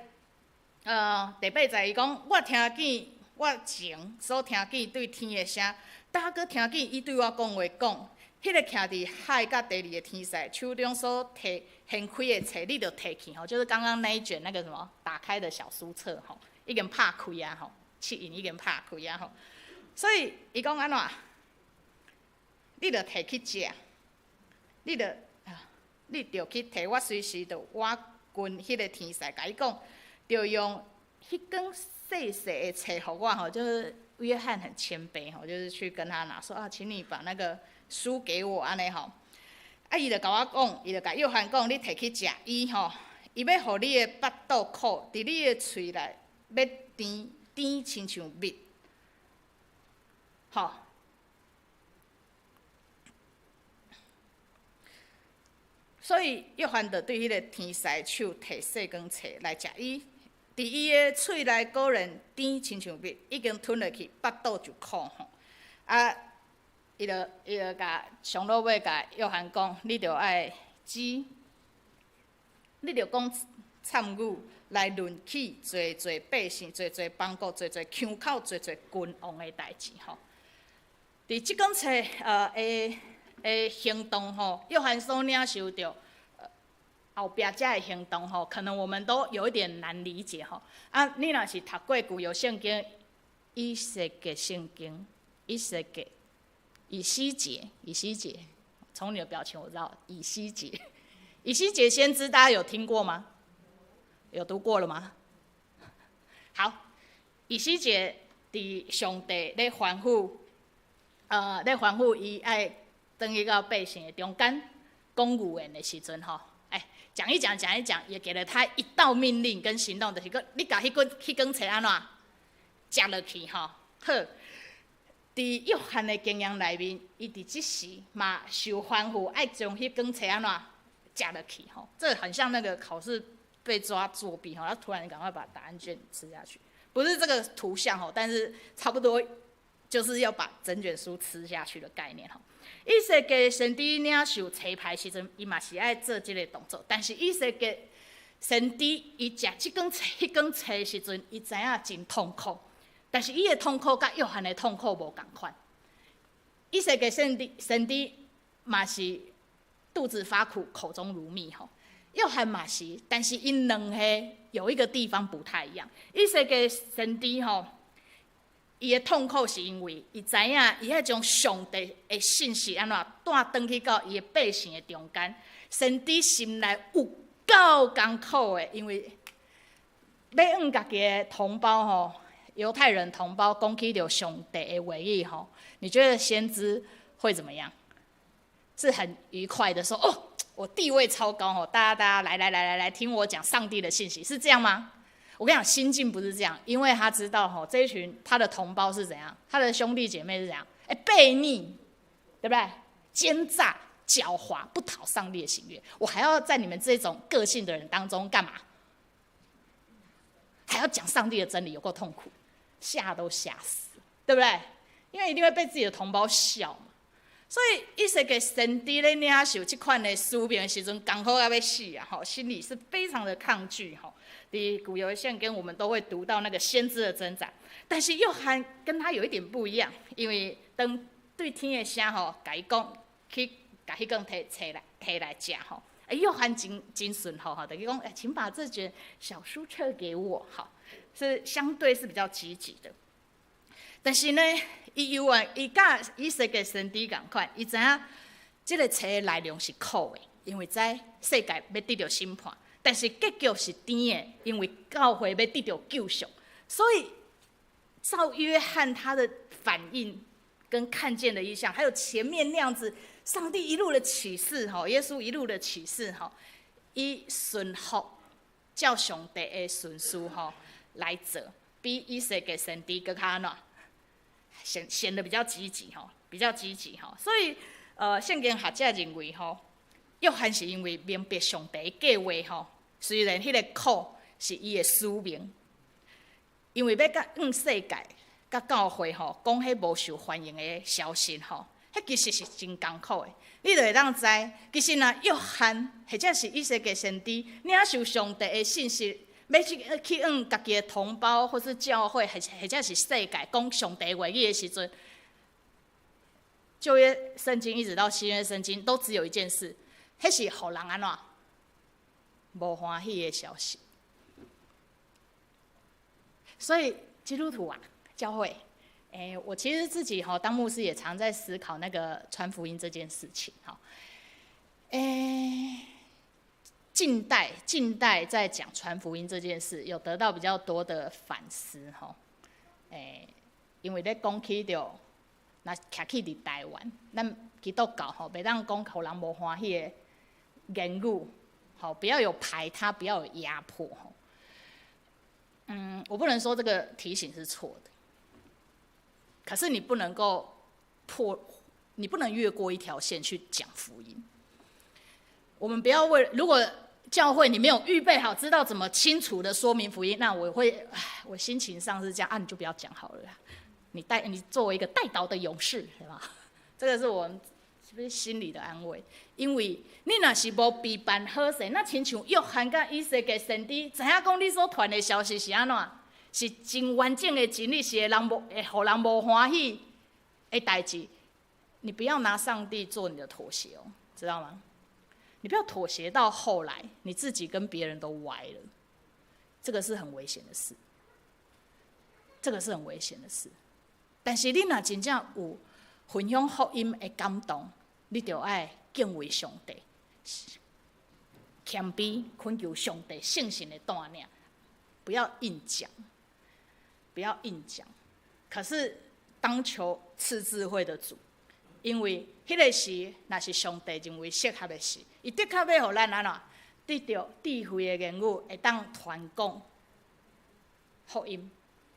第八節伊講，我聽見我前所聽見對天的聲，今閣聽見伊對我講話講，彼个徛佇海佮地的天使手中所提掀開的冊，你著提去吼，就是剛剛那一卷那個什麼打開的小書冊吼，已經拍開啊吼，七印已經拍開啊吼，所以伊講按怎，你著提去食，你著去提，我隨時著倚近彼个天使，共伊講，著用彼卷細細的冊予我吼，就是約翰很謙卑吼，就是去跟他拿說啊，請你把那個書給我按呢吼。啊，伊就共我講，伊就共約翰講，你提去食伊吼，伊欲予你的腹肚苦，佇你的喙內欲甜甜親像蜜，吼。所以約翰就對彼个天使手提細卷冊來食伊，佇伊的喙內果然甜親像蜜，已經吞落去，腹肚就苦吼。啊，伊就共上落尾共約翰講，你著愛指，你著講讖語來論起濟濟百姓、濟濟邦國、濟濟腔口、濟濟君王的代誌吼。佇這卷冊的行動吼，約翰所領受著後壁這个行動吼，可能我們都有一點難理解吼。啊，你若是讀過舊約聖經，以西結聖經，以西結，以西結，以西結，從你的表情我知道，以西結。以西結先知大家有聽過嗎？有讀過了嗎？好，以西結佇上帝咧吩咐，咧吩咐伊愛轉去到百姓的中間講預言的時陣吼，哎，講一講，講一講，也給了他一道命令跟行動，就是講你共彼卷冊按怎食落去吼，好。佇約翰的經驗內面，伊佇這時嘛受吩咐愛將彼卷冊按怎食落去吼，這很像那個考試被抓作弊吼，他突然趕快把答案卷吃下去，不是這個圖像吼，但是差不多就是要把整卷書吃下去的概念吼。以西結先知領受差派時陣，伊嘛是愛做這個動作，但是以西結先知伊食這卷冊、彼卷冊時陣，伊知影真痛苦。但是伊的痛苦佮約翰的痛苦無仝款。以西結先知嘛是肚子發苦，口中如蜜吼。約翰嘛是，但是𪜶兩個有一個地方不太一樣。以西結先知吼，伊的痛苦是因為伊知影，伊愛將上帝的信息按怎帶轉去到伊的百姓的中間。先知心內有夠艱苦的，因為欲向家己的同胞吼，猶太人同胞講起著上帝的話語吼，你覺得先知會怎麼樣？是很愉快的說：“哦，我地位超高吼，大家來來來來來聽我講上帝的信息，是這樣嗎？”我跟你講，心境不是這樣，因為他知道吼，這一群他的同胞是怎樣，他的兄弟姐妹是怎樣，哎，悖逆，對不對？奸詐、狡猾，不討上帝的喜悅，我還要在你們這種個性的人當中幹嘛？還要講上帝的真理，有夠痛苦。嚇都嚇死，對不對？因為一定會被自己的同胞笑嘛。所以以西結先知咧領受這款的使命的時陣，艱苦到欲死啊！吼，心裡是非常的抗拒吼。佇舊約聖經，我們都會讀到那個先知的掙扎。但是約翰跟他有一點不一樣，因為當對天的聲吼，共伊講去共彼卷提冊來提來食吼。哎，約翰真真順吼，吼，就去講，哎，請把這卷小書冊給我，好，是相對是比較積極的。但是呢，伊猶原伊佮以西結先知仝款，伊知影這個冊的內容是苦的，因為知世界欲得著審判，但是結局是甜的，因為教會欲得著救贖。所以，照約翰他的反應跟看見的異象，還有前面那樣子，上帝一路的啟示，吼，耶穌一路的啟示，吼，伊順服照上帝的順序，吼來做，比以西結先知閣較按怎？顯得比較積極吼，比較積極吼，所以聖經學者認為吼，約翰是因為明白上帝的計劃吼，雖然彼個苦是伊的使命，因為欲共向世界、佮教會吼講彼無受歡迎的消息吼，彼其實是真艱苦的。你就會當知，其實若約翰或者是以西結先知領受上帝的信息，欲去向家己的同胞，或是教會，或者是世界講上帝話語的時陣，舊約聖經一直到新約聖經，都只有一件事，彼是予人按怎無歡喜的消息。所以基督徒啊，教會，欸，我其實自己吼當牧師也常在思考那個傳福音這件事情，吼，欸。近代在講傳福音這件事，有得到比較多的反思吼。欸，因為咧講起著，若徛起佇台灣，咱基督教吼，袂當講予人無歡喜的言語，吼，不要有排他，不要有壓迫吼。我不能說這個提醒是錯的，可是你不能夠破，你不能越過一條線去講福音。我們不要為，如果教會你沒有預備好，知道怎麼清楚的說明福音，那我會，唉，我心情上是這樣啊，你就不要講好了啦。你作為一個代禱的勇士，是吧？這個是我們是不是心裡的安慰？因為你若是無備辦好勢，那親像約翰佮以西結先知，知影講你所傳的消息是按怎？是真完整的真理，是會人無會予人無歡喜的代誌。你不要拿上帝做你的妥協哦，知道嗎？你不要妥協到後來，你自己跟別人都歪了，這個是很危險的事。這個是很危險的事。但是你若真正有分享福音的感動，你就愛敬畏上帝、谦卑、懇求上帝聖神的帶領，不要硬講，不要硬講。可是當求賜智慧的主，因為彼个時，若是上帝認為適合的時，伊的確欲予咱按怎得著智慧的言語，會當傳講福音，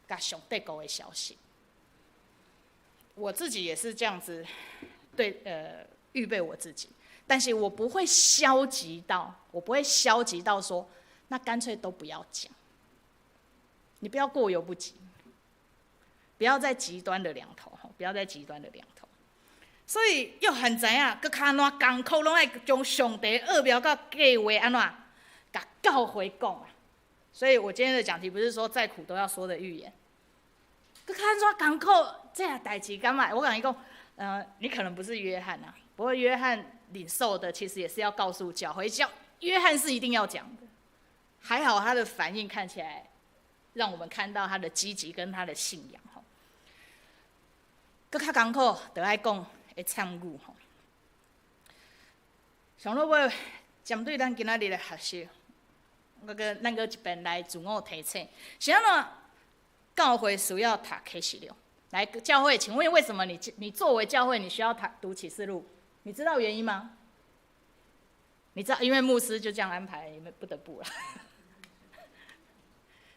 佮上帝國的消息。我自己也是這樣子，對，預備我自己，但是我不會消極到，我不會消極到說，那乾脆都不要講。你不要過猶不及，不要在極端的兩頭，不要在極端的兩頭。所以約翰知影，閣較按怎艱苦，攏愛將上帝奧妙佮計劃按怎，共教會講啊。所以我今天的講題不是說再苦都要說的預言，閣較按怎艱苦，這個代誌敢會？我共你講，你可能不是約翰啊，不過約翰領受的其實也是要告訴教會，教約翰是一定要講的。還好他的反應看起來，讓我們看到他的積極跟他的信仰吼。閣較艱苦，就愛講的參與吼。上落尾針對咱今仔日的學習，我閣咱閣一遍來自我提醒，是按怎教會需要讀啟示錄？來，教會，請問為什麼你作為教會，你需要讀啟示錄？你知道原因嗎？你知道，因為牧師就這樣安排，你們不得不了。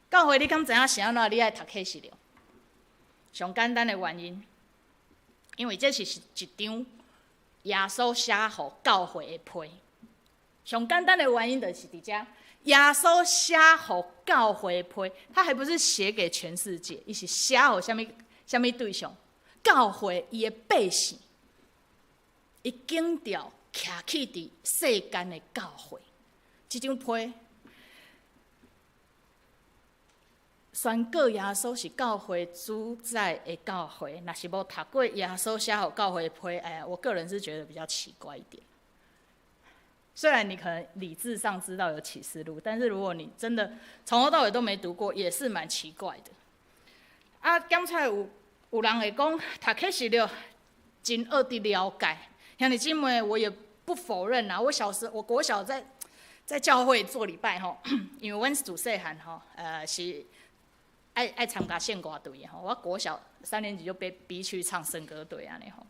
教會，你敢知影是按怎你愛讀啟示錄？上簡單的原因，因為這是一張耶穌寫予教會的批。上簡單的原因就是佇遮，耶穌寫予教會的批，他還不是寫給全世界，伊是寫予啥物啥物對象？教會伊的百姓，伊強調徛起佇世間的教會，這張批宣告耶穌是教會主宰的教會，若是無讀過耶穌寫予教會的批，哎呀，我個人是覺得比較奇怪一點。雖然你可能理智上知道有啟示錄，但是如果你真的從頭到尾都沒讀過，也是蠻奇怪的。啊，剛才有人會講讀啟示錄真學得了解，兄弟姊妹，我也不否認啊。我小時我國小在教會做禮拜吼，因為阮自細漢吼，是愛參加聖歌隊吼。我國小三年級就被逼去唱聖歌隊按呢吼。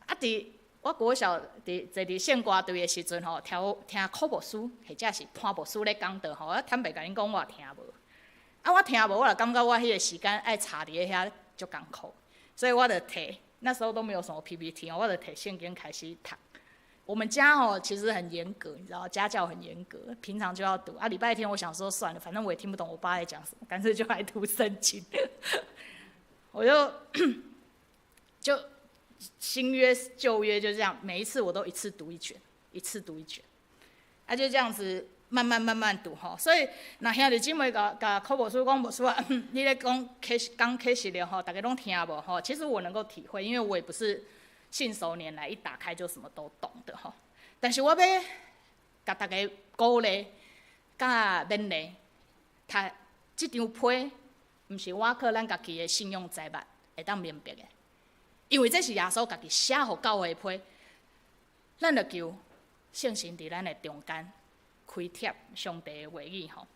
啊，佇我國小佇坐佇聖歌隊的時陣吼，聽聽柯牧師或者是潘牧師咧講道吼，我坦白共恁講，我也聽無。啊，我聽無，我就感覺我彼個時間愛插佇咧遐足艱苦，所以我就提那時候都沒有什麼 PPT 哦，我就提聖經開始讀。我們家哦其實很嚴格，你知道家教很嚴格，平常就要讀。啊，禮拜天我想說算了，反正我也聽不懂我爸在講什麼，乾脆就來讀聖經。我就新約舊約就這樣，每一次我都一次讀一卷，一次讀一卷，啊就這樣子慢慢慢慢讀吼。所以若兄弟姊妹共共柯牧師講，牧師啊，你咧講啟講啟示錄吼，逐家攏聽無吼。其實我能夠體會，因為我也不是信手拈來，一打開就什麼都懂的吼。但是我欲共大家鼓勵、佮勉勵，讀這張批，毋是倚靠咱家己的信用財物會當明白的，因為這是耶穌家己寫予教會的批，咱就求聖神佇咱的中間開啟上帝的話語吼。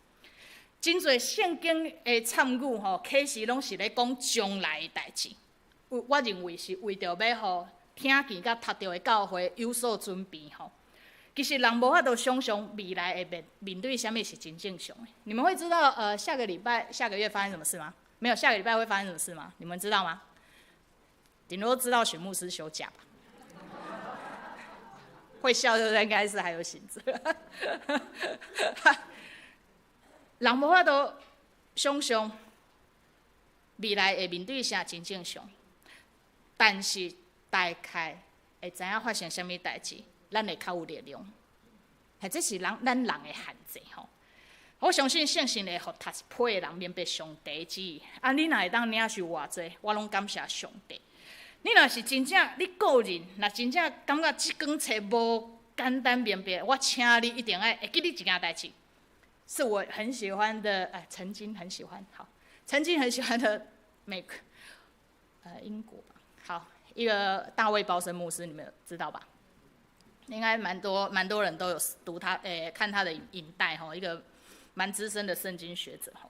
真濟聖經的參與吼，啟示攏是咧講將來的代誌。我認為是為著欲予聽見佮讀著的教會有所準備吼。其實人無法度想象未來會面對啥物是真正常的。你們會知道下個禮拜、下個月發生什麼事嗎？沒有，下個禮拜會發生什麼事嗎？你們知道嗎？頂多知道許牧師休假吧。會笑就應該是還有醒著。人無法度想象未來會面對啥真正常，但是大概會知影發生啥物代誌，咱會較有力量。彼這是人咱人的限制吼。我相信聖神會予讀批的人明白上帝旨意。啊，你若會當領受偌濟，我攏感謝上帝。你若是真正你個人，若真正感覺這卷冊無簡單明白，我請你一定愛會記得一件代誌，是我很喜歡的，哎，曾經很喜歡，好，曾經很喜歡的美，英國吧，好，一個大衛鮑森牧師，你們知道吧？應該蠻多人都有讀他，看他的影帶吼，一個蠻資深的聖經學者吼。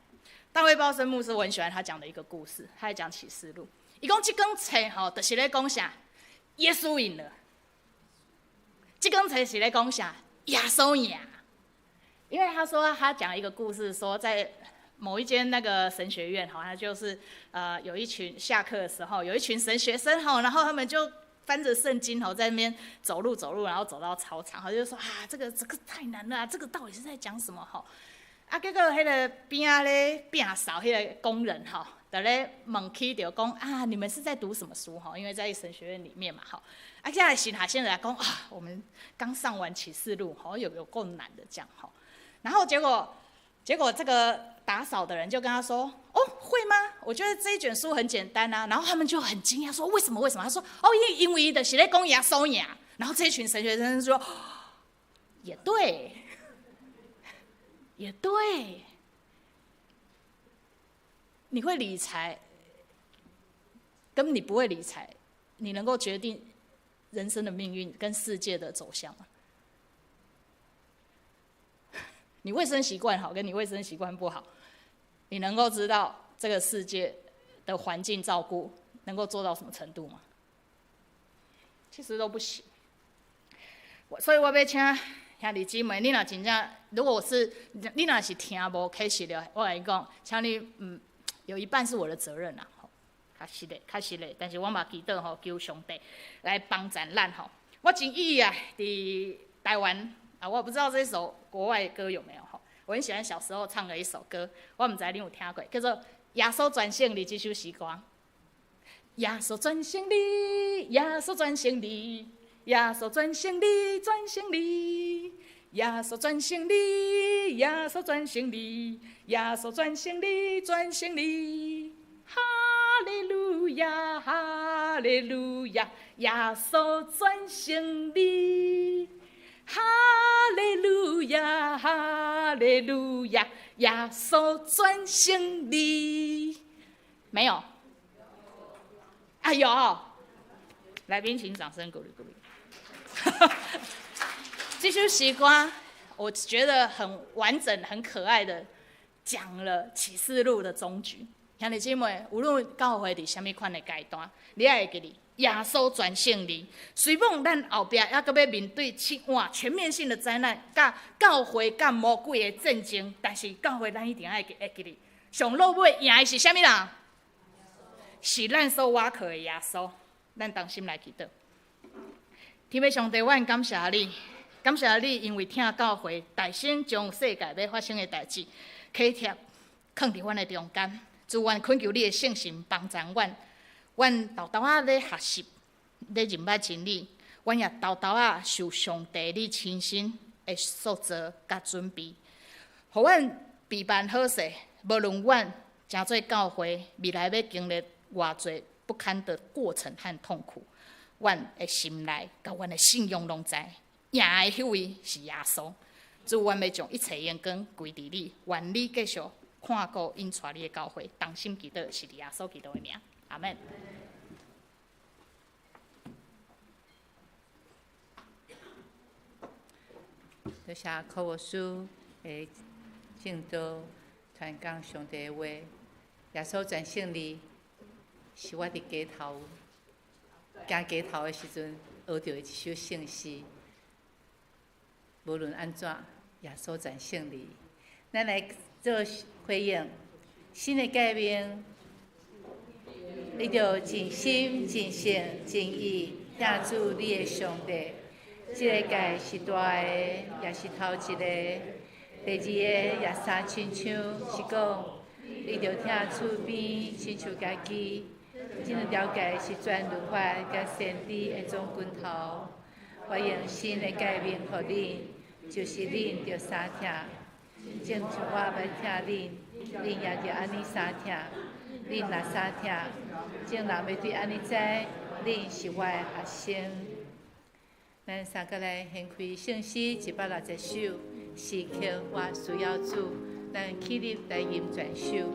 大衛鮑森牧師，我很喜歡他講的一個故事，他在講啟示錄。伊講這卷冊吼，就是咧講啥？耶穌贏了。這卷冊是咧講啥？耶穌贏。因為他說他講一個故事，說在某一間那個神學院，好像就是有一群下課的時候，有一群神學生吼，然後他們就翻着聖經吼，在那邊走路走路，然後走到操場，他就說啊，這個太難了，這個到底是在講什麼吼？啊，結果彼個邊仔咧摒掃彼個工人吼，就咧問起著講啊，你們是在讀什麼書吼？因為在神學院裡面嘛吼。啊，這個神學生來講啊，我們剛上完啟示錄，吼，有夠難的這樣吼。然後結果這個打掃的人就跟他說：“哦，會嗎？我覺得這一卷書很簡單啊。”然後他們就很驚訝說：“為什麼？為什麼？”他說：“哦，因為就是咧講耶穌贏。”然後這一群神學生說：“也對，也對。你會理財，跟你不會理財，你能夠決定人生的命運跟世界的走向嗎？你衛生習慣好，跟你衛生習慣不好，你能夠知道這個世界的環境照顧能夠做到什麼程度嗎？其實都不行。所以我欲請兄弟姊妹，你若真正，如果我是你若是聽無啟示錄，我共你講，請你有一半是我的責任啦，吼，確實的，確實的，但是我嘛祈禱吼，求上帝來幫贊咱吼。我真意啊，佇台灣啊，我不知道這首國外歌有沒有吼。我很喜歡小時候唱的一首歌，我毋知你有聽過，叫做《耶穌全勝利》這首詩歌。耶穌全勝利，耶穌全勝利，耶穌全勝利，全勝利，耶穌全勝利，耶穌全勝利，耶穌全勝利，全勝利。哈利路亞，哈利路亞，耶穌全勝利。哈利路亞，哈利路亞，耶穌全勝利。沒有？啊有。來賓請掌聲鼓勵鼓勵。這首詩歌，我覺得很完整、很可愛的講了啟示錄的終局。兄弟姊妹，無論教會佇啥物款的階段，你愛會記得耶穌全勝利。雖罔咱後壁猶閣欲面對七碗全面性的災難，佮教會佮魔鬼的戰爭，但是教會咱一定愛會記得，上落尾贏的是啥物人？是咱所倚靠的耶穌。咱同心來祈禱。天父上帝，阮感謝你，感謝你，因為疼教會，代先將世界欲發生的代誌，體貼囥佇阮的中間。主，阮懇求你的聖神幫助阮，阮沓沓仔咧學習，咧認捌真理，阮也沓沓仔受上帝你親身的塑造佮準備，予阮備辦好勢。無論阮成做教會未來欲經歷偌濟不堪的過程和痛苦，阮的心內佮阮的信仰攏知，贏的彼位是耶穌。主，阮欲將一切榮光歸佇你，願你繼續看顧引帶你的教會，同心祈禱是佇耶穌基督的名，阿門。多謝柯牧師的證道傳講上帝的話，耶穌全勝利是我佇街頭行街頭的時陣學著的一首聖詩。無論按怎，耶穌全勝利。咱來做回應，新的誡命，你著盡心、盡性、盡意疼主你的上帝。這个誡是大的，也是頭一个。第二个也相親像，是講你著疼厝邊親像家己。這兩條誡是全律法佮先知的總歸頭。我用新的誡命予恁，就是恁著相疼。正像我捌疼恁，恁也著按呢相疼。恁若相疼，眾人欲對按呢知，恁是我的學生。咱三個來獻開聖詩160首，時刻我需要主，咱起立來吟全首。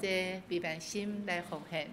这悲憫心來奉獻。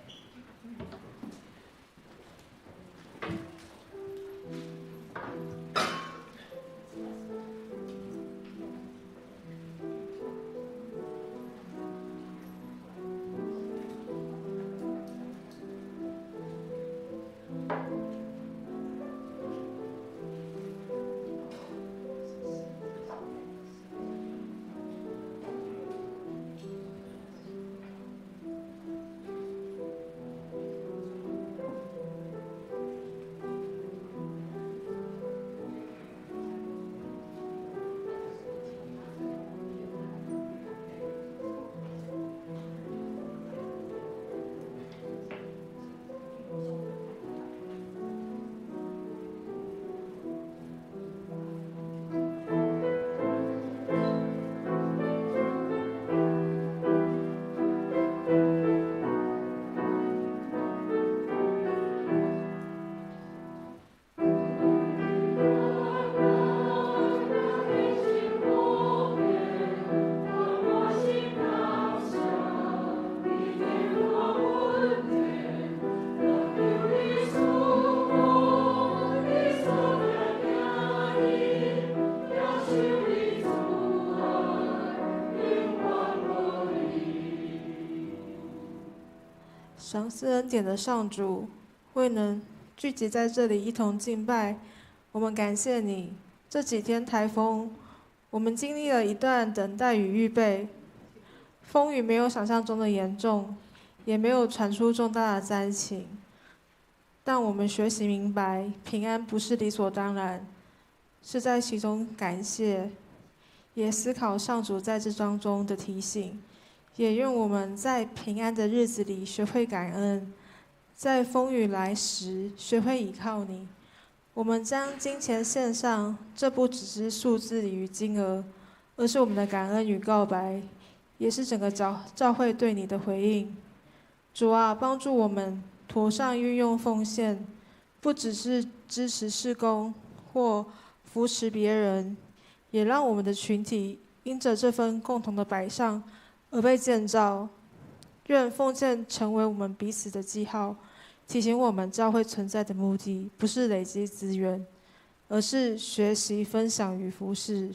賞賜恩典的上主，為能聚集在這裡一同敬拜，我們感謝你。這幾天颱風，我們經歷了一段等待與預備。風雨沒有想象中的嚴重，也沒有傳出重大的災情。但我們學習明白，平安不是理所當然，是在其中感謝，也思考上主在這當中的提醒。也願我們在平安的日子裡學會感恩，在風雨來時學會倚靠你。我們將金錢獻上，這不只是數字與金額，而是我們的感恩與告白，也是整個教會對你的回應。主啊，幫助我們妥善運用奉獻，不只是支持事工或扶持別人，也讓我們的群體因着這份共同的擺上而被建造。願奉獻成為我們彼此的記號，提醒我們教會存在的目的不是累積資源，而是學習、分享與服侍。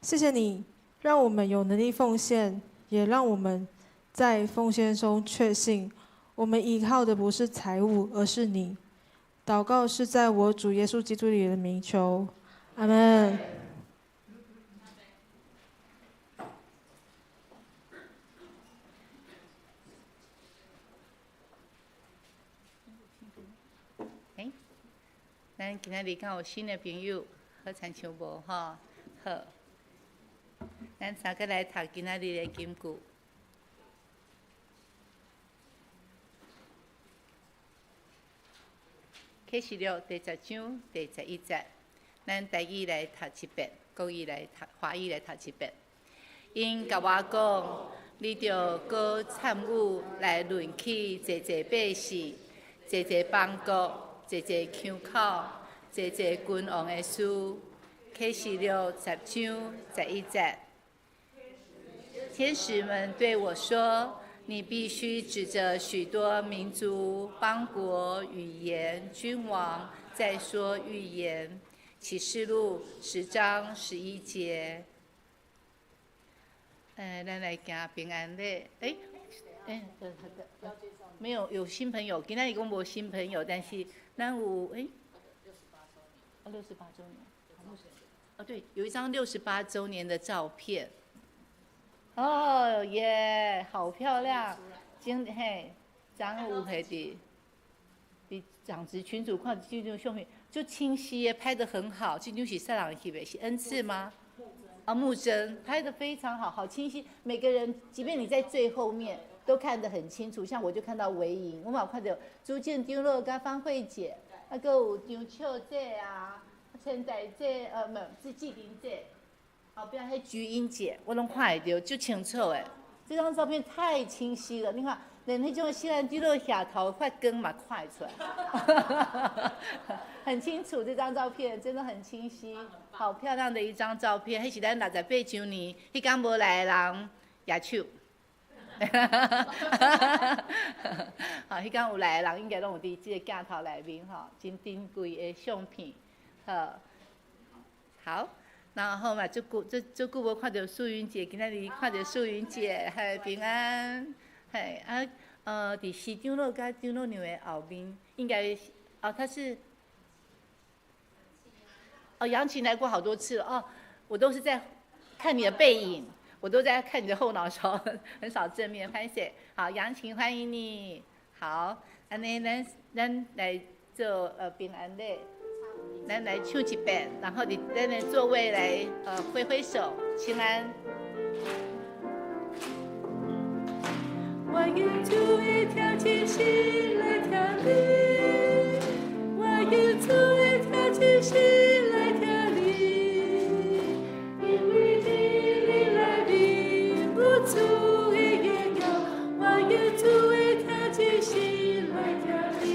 謝謝你，讓我們有能力奉獻，也讓我們在奉獻中確信，我們依靠的不是財物，而是你。禱告是在我主耶穌基督裡的名求，阿門。咱今仔日敢有新的朋友，好親像無吼？好，咱三個來讀今仔日的金句。啟示錄第十章第十一節，咱台語來讀一遍，國語來讀，華語來讀一遍。𪜶共我講，你著閣參與來論起濟濟百姓、濟濟邦國、濟濟腔口、濟濟君王的事。啟示錄十章十一節，天使們對我說：你必須指著許多民族、邦國、語言、君王，再說預言。啟示錄十章十一節。咱來行平安禮。沒有，有新朋友。今仔日講無新朋友，但是咱有68週年。哦，對，有一張68週年的照片。哦耶，好漂亮！今嘿，張有彼佇佇長職群組看這張相片，就清晰耶，拍得很好。這張是啥人翕的？是恩賜嗎？啊，木真拍得非常好，好清晰。每個人，即便你在最後面，都看得很清楚。像我就看到維瑩，我嘛有看到朱建丟樂跟方慧姐，啊，閣有張笑姐啊，陳大姐，沒有，是紀玲姐，後壁彼菊英姐，我攏看會著，足清楚的。這張照片太清晰了，你看，連彼種西蘭滴落下頭發光嘛看會出來，很清楚。這張照片真的很清晰，好漂亮的一張照片。彼是咱68週年，彼天無來的人，舉手。好，彼工有來的人應該攏有佇這個鏡頭內面吼，真珍貴的相片。好，好，然後嘛，足久足足久無看著素雲姐，今仔日看著素雲姐，嘿，平安，嘿，啊，佇徐長老佮長老娘的後面，應該，哦，他是，哦，楊琴來過好多次了，哦，我都是在看你的背影，我都在看你的後腦勺，很少正面。歡迎，好，楊琴歡迎你，好，按呢，咱咱來做平安禮。咱來唱一遍，然後佇咱的座位來揮揮手，請安。我用主的聽真心來聽你，我用主的聽真心來聽你，因為佇你內面有主的榮耀，我用主的聽真心來聽你。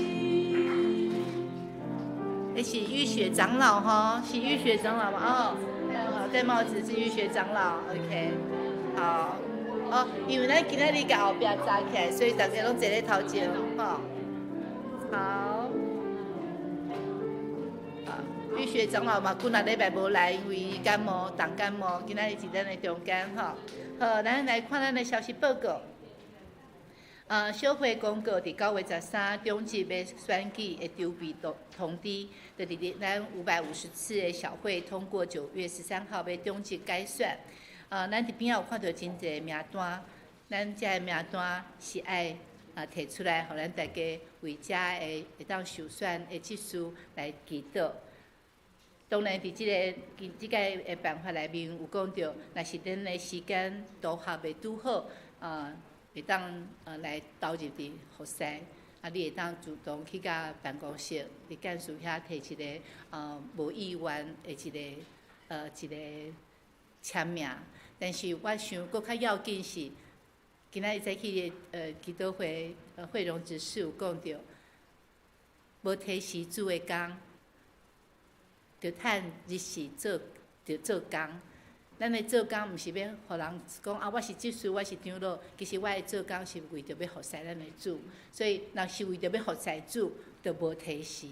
那是玉雪長老哈，是玉雪長老嗎？哦，戴帽子是玉雪長老，OK，好，哦，因為咱今仔日共後壁紮起來，所以大家攏坐咧頭前，吼，好，玉雪長老嘛，幾若禮拜無來，因為感冒，重感冒，今仔日佇咱的中間，吼，好，咱來看咱的消息報告。小會公告佇9月13中級欲選舉的籌備通通知，就佇佇咱550次的小會通過9月13號欲中級改選。咱佇邊仔有看著真濟名單，咱這个名單是愛提出來，予咱大家為遮的會當受選的執事來祈禱。當然，佇這个這个的辦法內面有講著，若是咱的時間都合袂拄好，會當來投入佇服侍，啊，你會當主動去共辦公室，佇幹事遐提一个無意願的一個簽名。但是我想閣較要緊是，今仔日早起的祈禱會惠榮執事有講著，無提時主的工，著趁日時做，著做工。咱的做工毋是欲予人講啊，我是執事，我是長老。其實我的做工是為著欲服侍咱的主，所以若是為著欲服侍主，就無提時；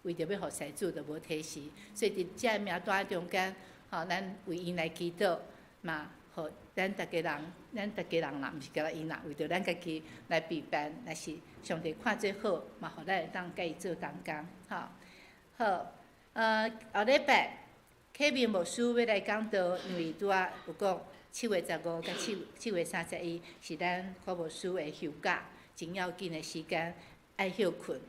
為著欲服侍主，就無提時。所以佇這个名單中間，吼，咱為𪜶來祈禱，嘛，予咱逐家人，咱逐家人啦，毋是干焦𪜶啦，為著咱家己來備辦，若是上帝看做好，嘛，予咱會當佮伊做同工，吼。好，後禮拜。啟明牧師欲來講道，因為拄仔有講7月15佮7月31是咱柯牧師的休假，真要緊的時間，愛歇睏，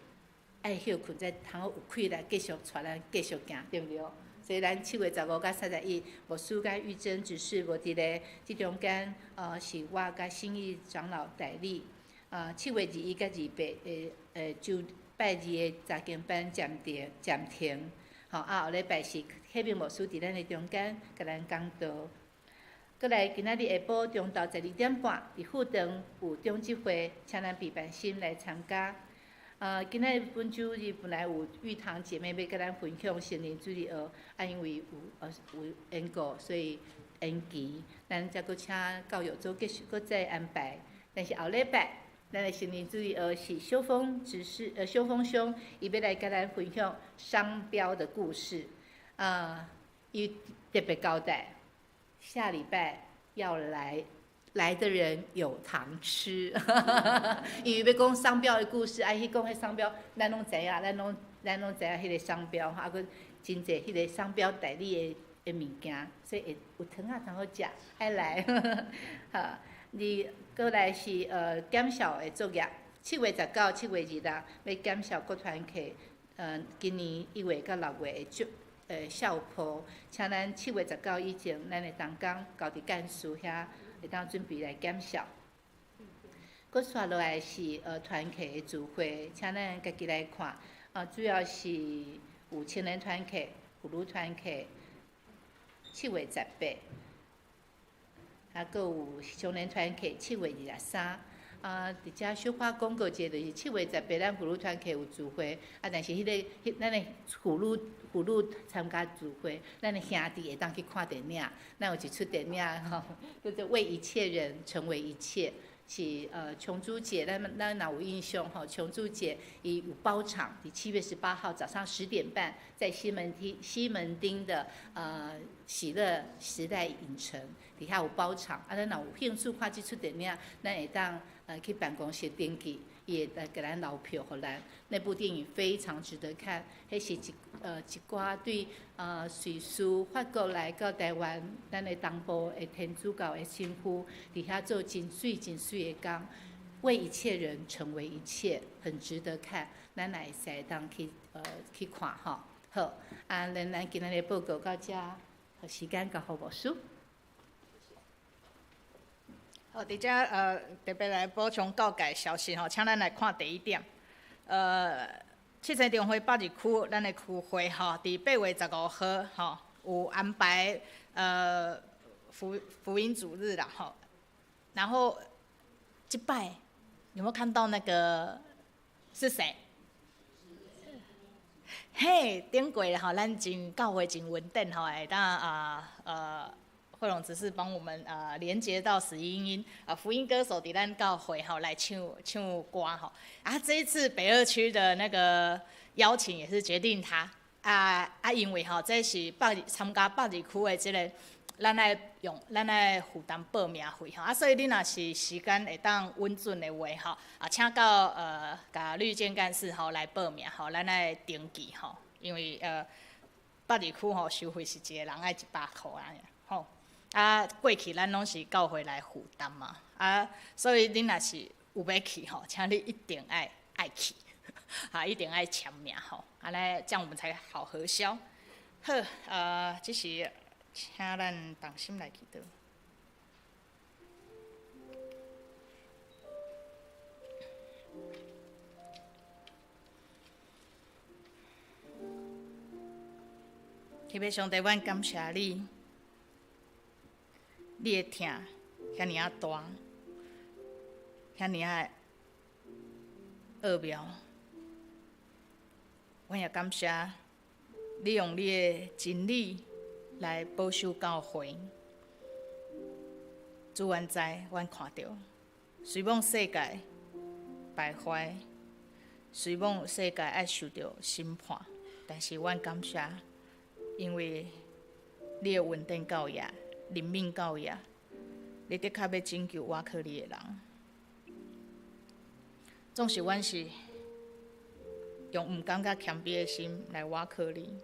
愛歇睏，才通好有氣力繼續帶咱繼續行，對毋對？所以咱7月15佮31，牧師佮玉珍執事無佇咧，這中間，是我佮新義長老代理。7月21佮28就拜二的查經班暫停暫停。吼，啊，後禮拜是啟明牧師佇咱的中間，共咱講道。閣來今仔日下晡中晝12點半，佇副堂有長執會，請咱備辦心來參加。今仔日本主日本來有玉堂姐妹欲共咱分享成人主日學，啊，因為有緣故，所以延期。咱才閣請教育組繼續閣再安排。但是後禮拜，咱的成人主日學是修峰執事，修峰兄，伊欲來共咱分享商標的故事。啊，伊特別交代，下禮拜要來來的人有糖吃，因為欲講商標的故事，啊，去講彼商標，咱攏知影，咱攏知影彼个商標，啊，閣真濟彼個商標代理的物件，所以會有糖仔通好食，愛來，好。你閣來是檢校的作業，7月19、7月26欲檢校國團課，今年1月佮6月的就校譜，請咱7月19以前，咱的同工交佇幹事遐會當準備來檢校。閣紲落來是團契的聚會，請咱家己來看，主要是有青年團契、婦女團契，7月18。啊，閣有少年團契7月23，啊，佇遮小可廣告一下，就是7月18咱婦女團契有聚會，啊，但是彼個彼咱的婦女參加聚會，咱的兄弟會當去看電影，咱有一齣電影吼，叫做《為一切人成為一切》，是琼珠姐，咱若有印象吼，琼珠姐伊有包场，伫7月18号早上10点半，在西门町的喜乐时代影城伫遐有包场，啊，咱若有兴趣看這出電影，咱會當去辦公室登記，伊會來共咱留票予咱。那部電影非常值得看，彼是一寡對瑞士、法國來到台灣，咱的東部的天主教的神父，佇遐做真媠真媠的工，為一切人成為一切，很值得看。咱來會使當去看吼。好，啊，咱今仔日報告到遮，時間交予牧師。好，佇遮特別來補充告解消息吼，請咱來看第一點。七星中會北二區，咱的區會吼，佇8月15號吼有安排福音主日啦吼。然後這擺有沒有看到那個是誰？嘿，頂過吼，咱真教會真穩定吼，會當惠榮只是幫我們連接到史英英啊，福音歌手佇咱教會吼來唱唱歌吼啊，這一次北二區的那個邀請也是決定他啊，因為吼這是北二參加北二區的這個，咱愛用咱愛負擔報名費吼啊，所以你若是時間會當穩準的話吼啊，請到共綠建幹事吼來報名吼，咱愛登記吼，因為北二區吼收費是一個人愛100箍按呢吼。啊，過去咱攏是教會來負擔嘛，啊，所以恁若是有欲去吼，請你一定愛去，哈，一定愛簽名吼，按呢，這樣我們才好核銷。好，這時請咱同心來祈禱。天父上帝，阮感謝你。你的疼遐爾仔大，遐爾仔奧妙，阮也感謝你用你的真理來保守教會。主，阮知，阮看著，雖罔世界敗壞，雖罔世界愛受著審判，但是阮感謝，因為你的恩典夠額。憐憫到遐，你的確欲拯救倚靠你的人。總是阮是用毋甘佮謙卑的心來倚靠你，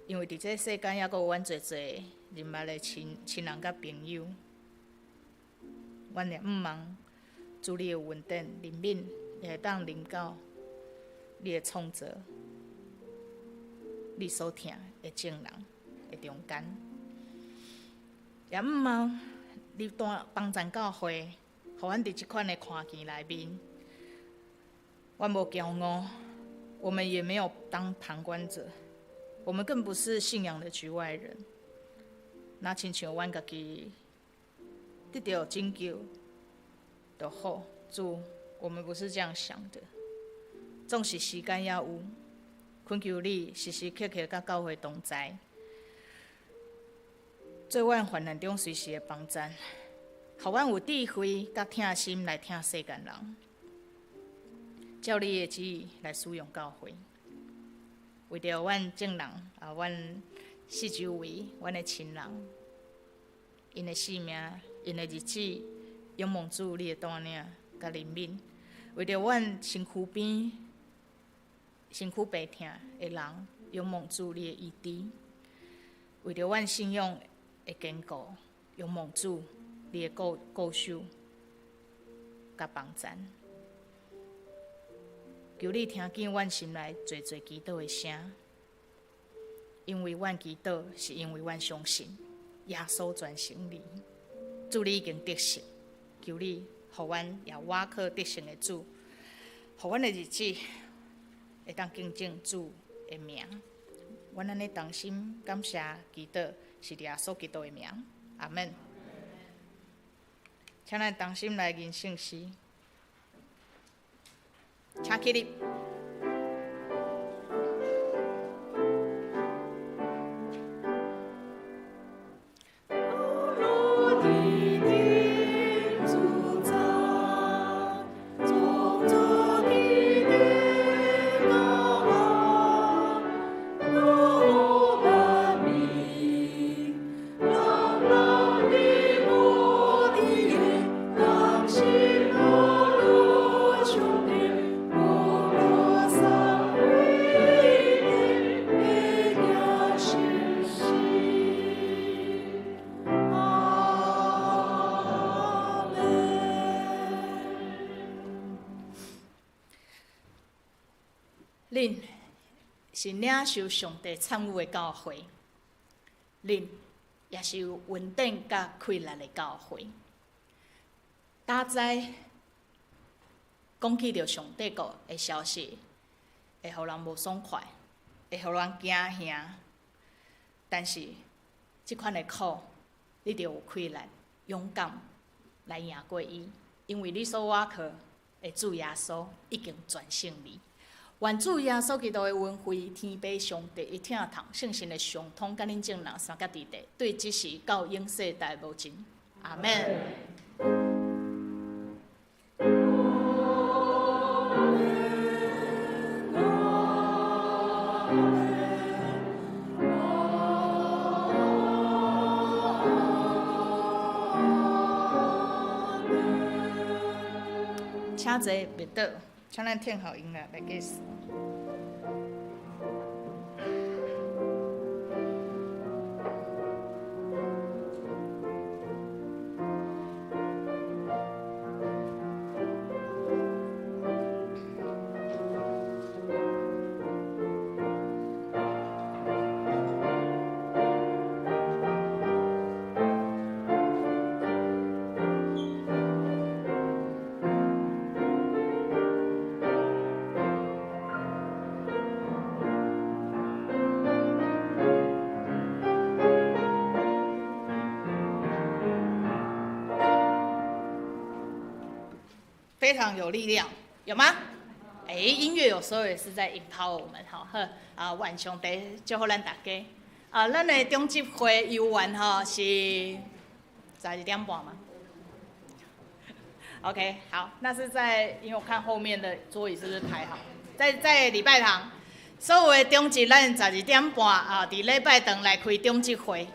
因為佇這世間猶閣有阮濟濟認捌的親人佮朋友，阮也向望主你的恩典憐憫，會當臨到你的創造，你所疼的眾人的中間。也向望你幫贊教會，予阮佇這款的環境內面，阮無驕傲，我們也沒有當旁觀者，我們更不是信仰的局外人。若親像阮家己得著拯救就好，主，我們不是這樣想的。縱使時間猶有，懇求你時時刻刻佮教會同在。做阮患難中隨時的幫贊，予阮有智慧佮疼心來疼世間人，照你的旨意來使用教會，為著阮眾人啊，阮四周圍，阮的親人，𪜶的性命，𪜶的日子，仰望主你的帶領佮憐憫，為著阮身軀邊身軀病痛的人，仰望主你的醫治，為著阮信仰的堅固，仰望主你的顧守佮幫贊，求你聽見阮心內濟濟祈禱的聲，因為阮祈禱是因為阮相信耶穌全能你，主你已經得勝，求你予阮也倚靠得勝的主，予阮的日子會當見證主的名。阮按呢同心感謝祈禱，是耶穌基督的名，阿們。請咱同心來吟聖詩，請起立。天主宰。恁是領受上帝參與的教會，恁也是有恩典佮氣力的教會。打知講起著上帝國的消息，會予人無爽快，會予人驚嚇。但是，這款的苦，你著有氣力、勇敢來贏過伊，因為你所倚靠的主耶穌已經全勝你。願主耶穌基督的恩惠、天父上帝的疼痛、聖神的相通，佮恁眾人相佮佇咧，對這時到永世代無盡。阿們。請坐，袂倒，請咱聽候音樂來繼續。非常有力量，有嗎？哎，音樂有時候也是在 empower 我們，吼，好啊，願上帝祝福咱大家。啊，咱的中集會遊園吼是12點半嗎？OK，好，那是在，因為我看後面的桌椅是不是排好，在禮拜堂，所有的中集咱12點半啊，佇禮拜堂來開中集會。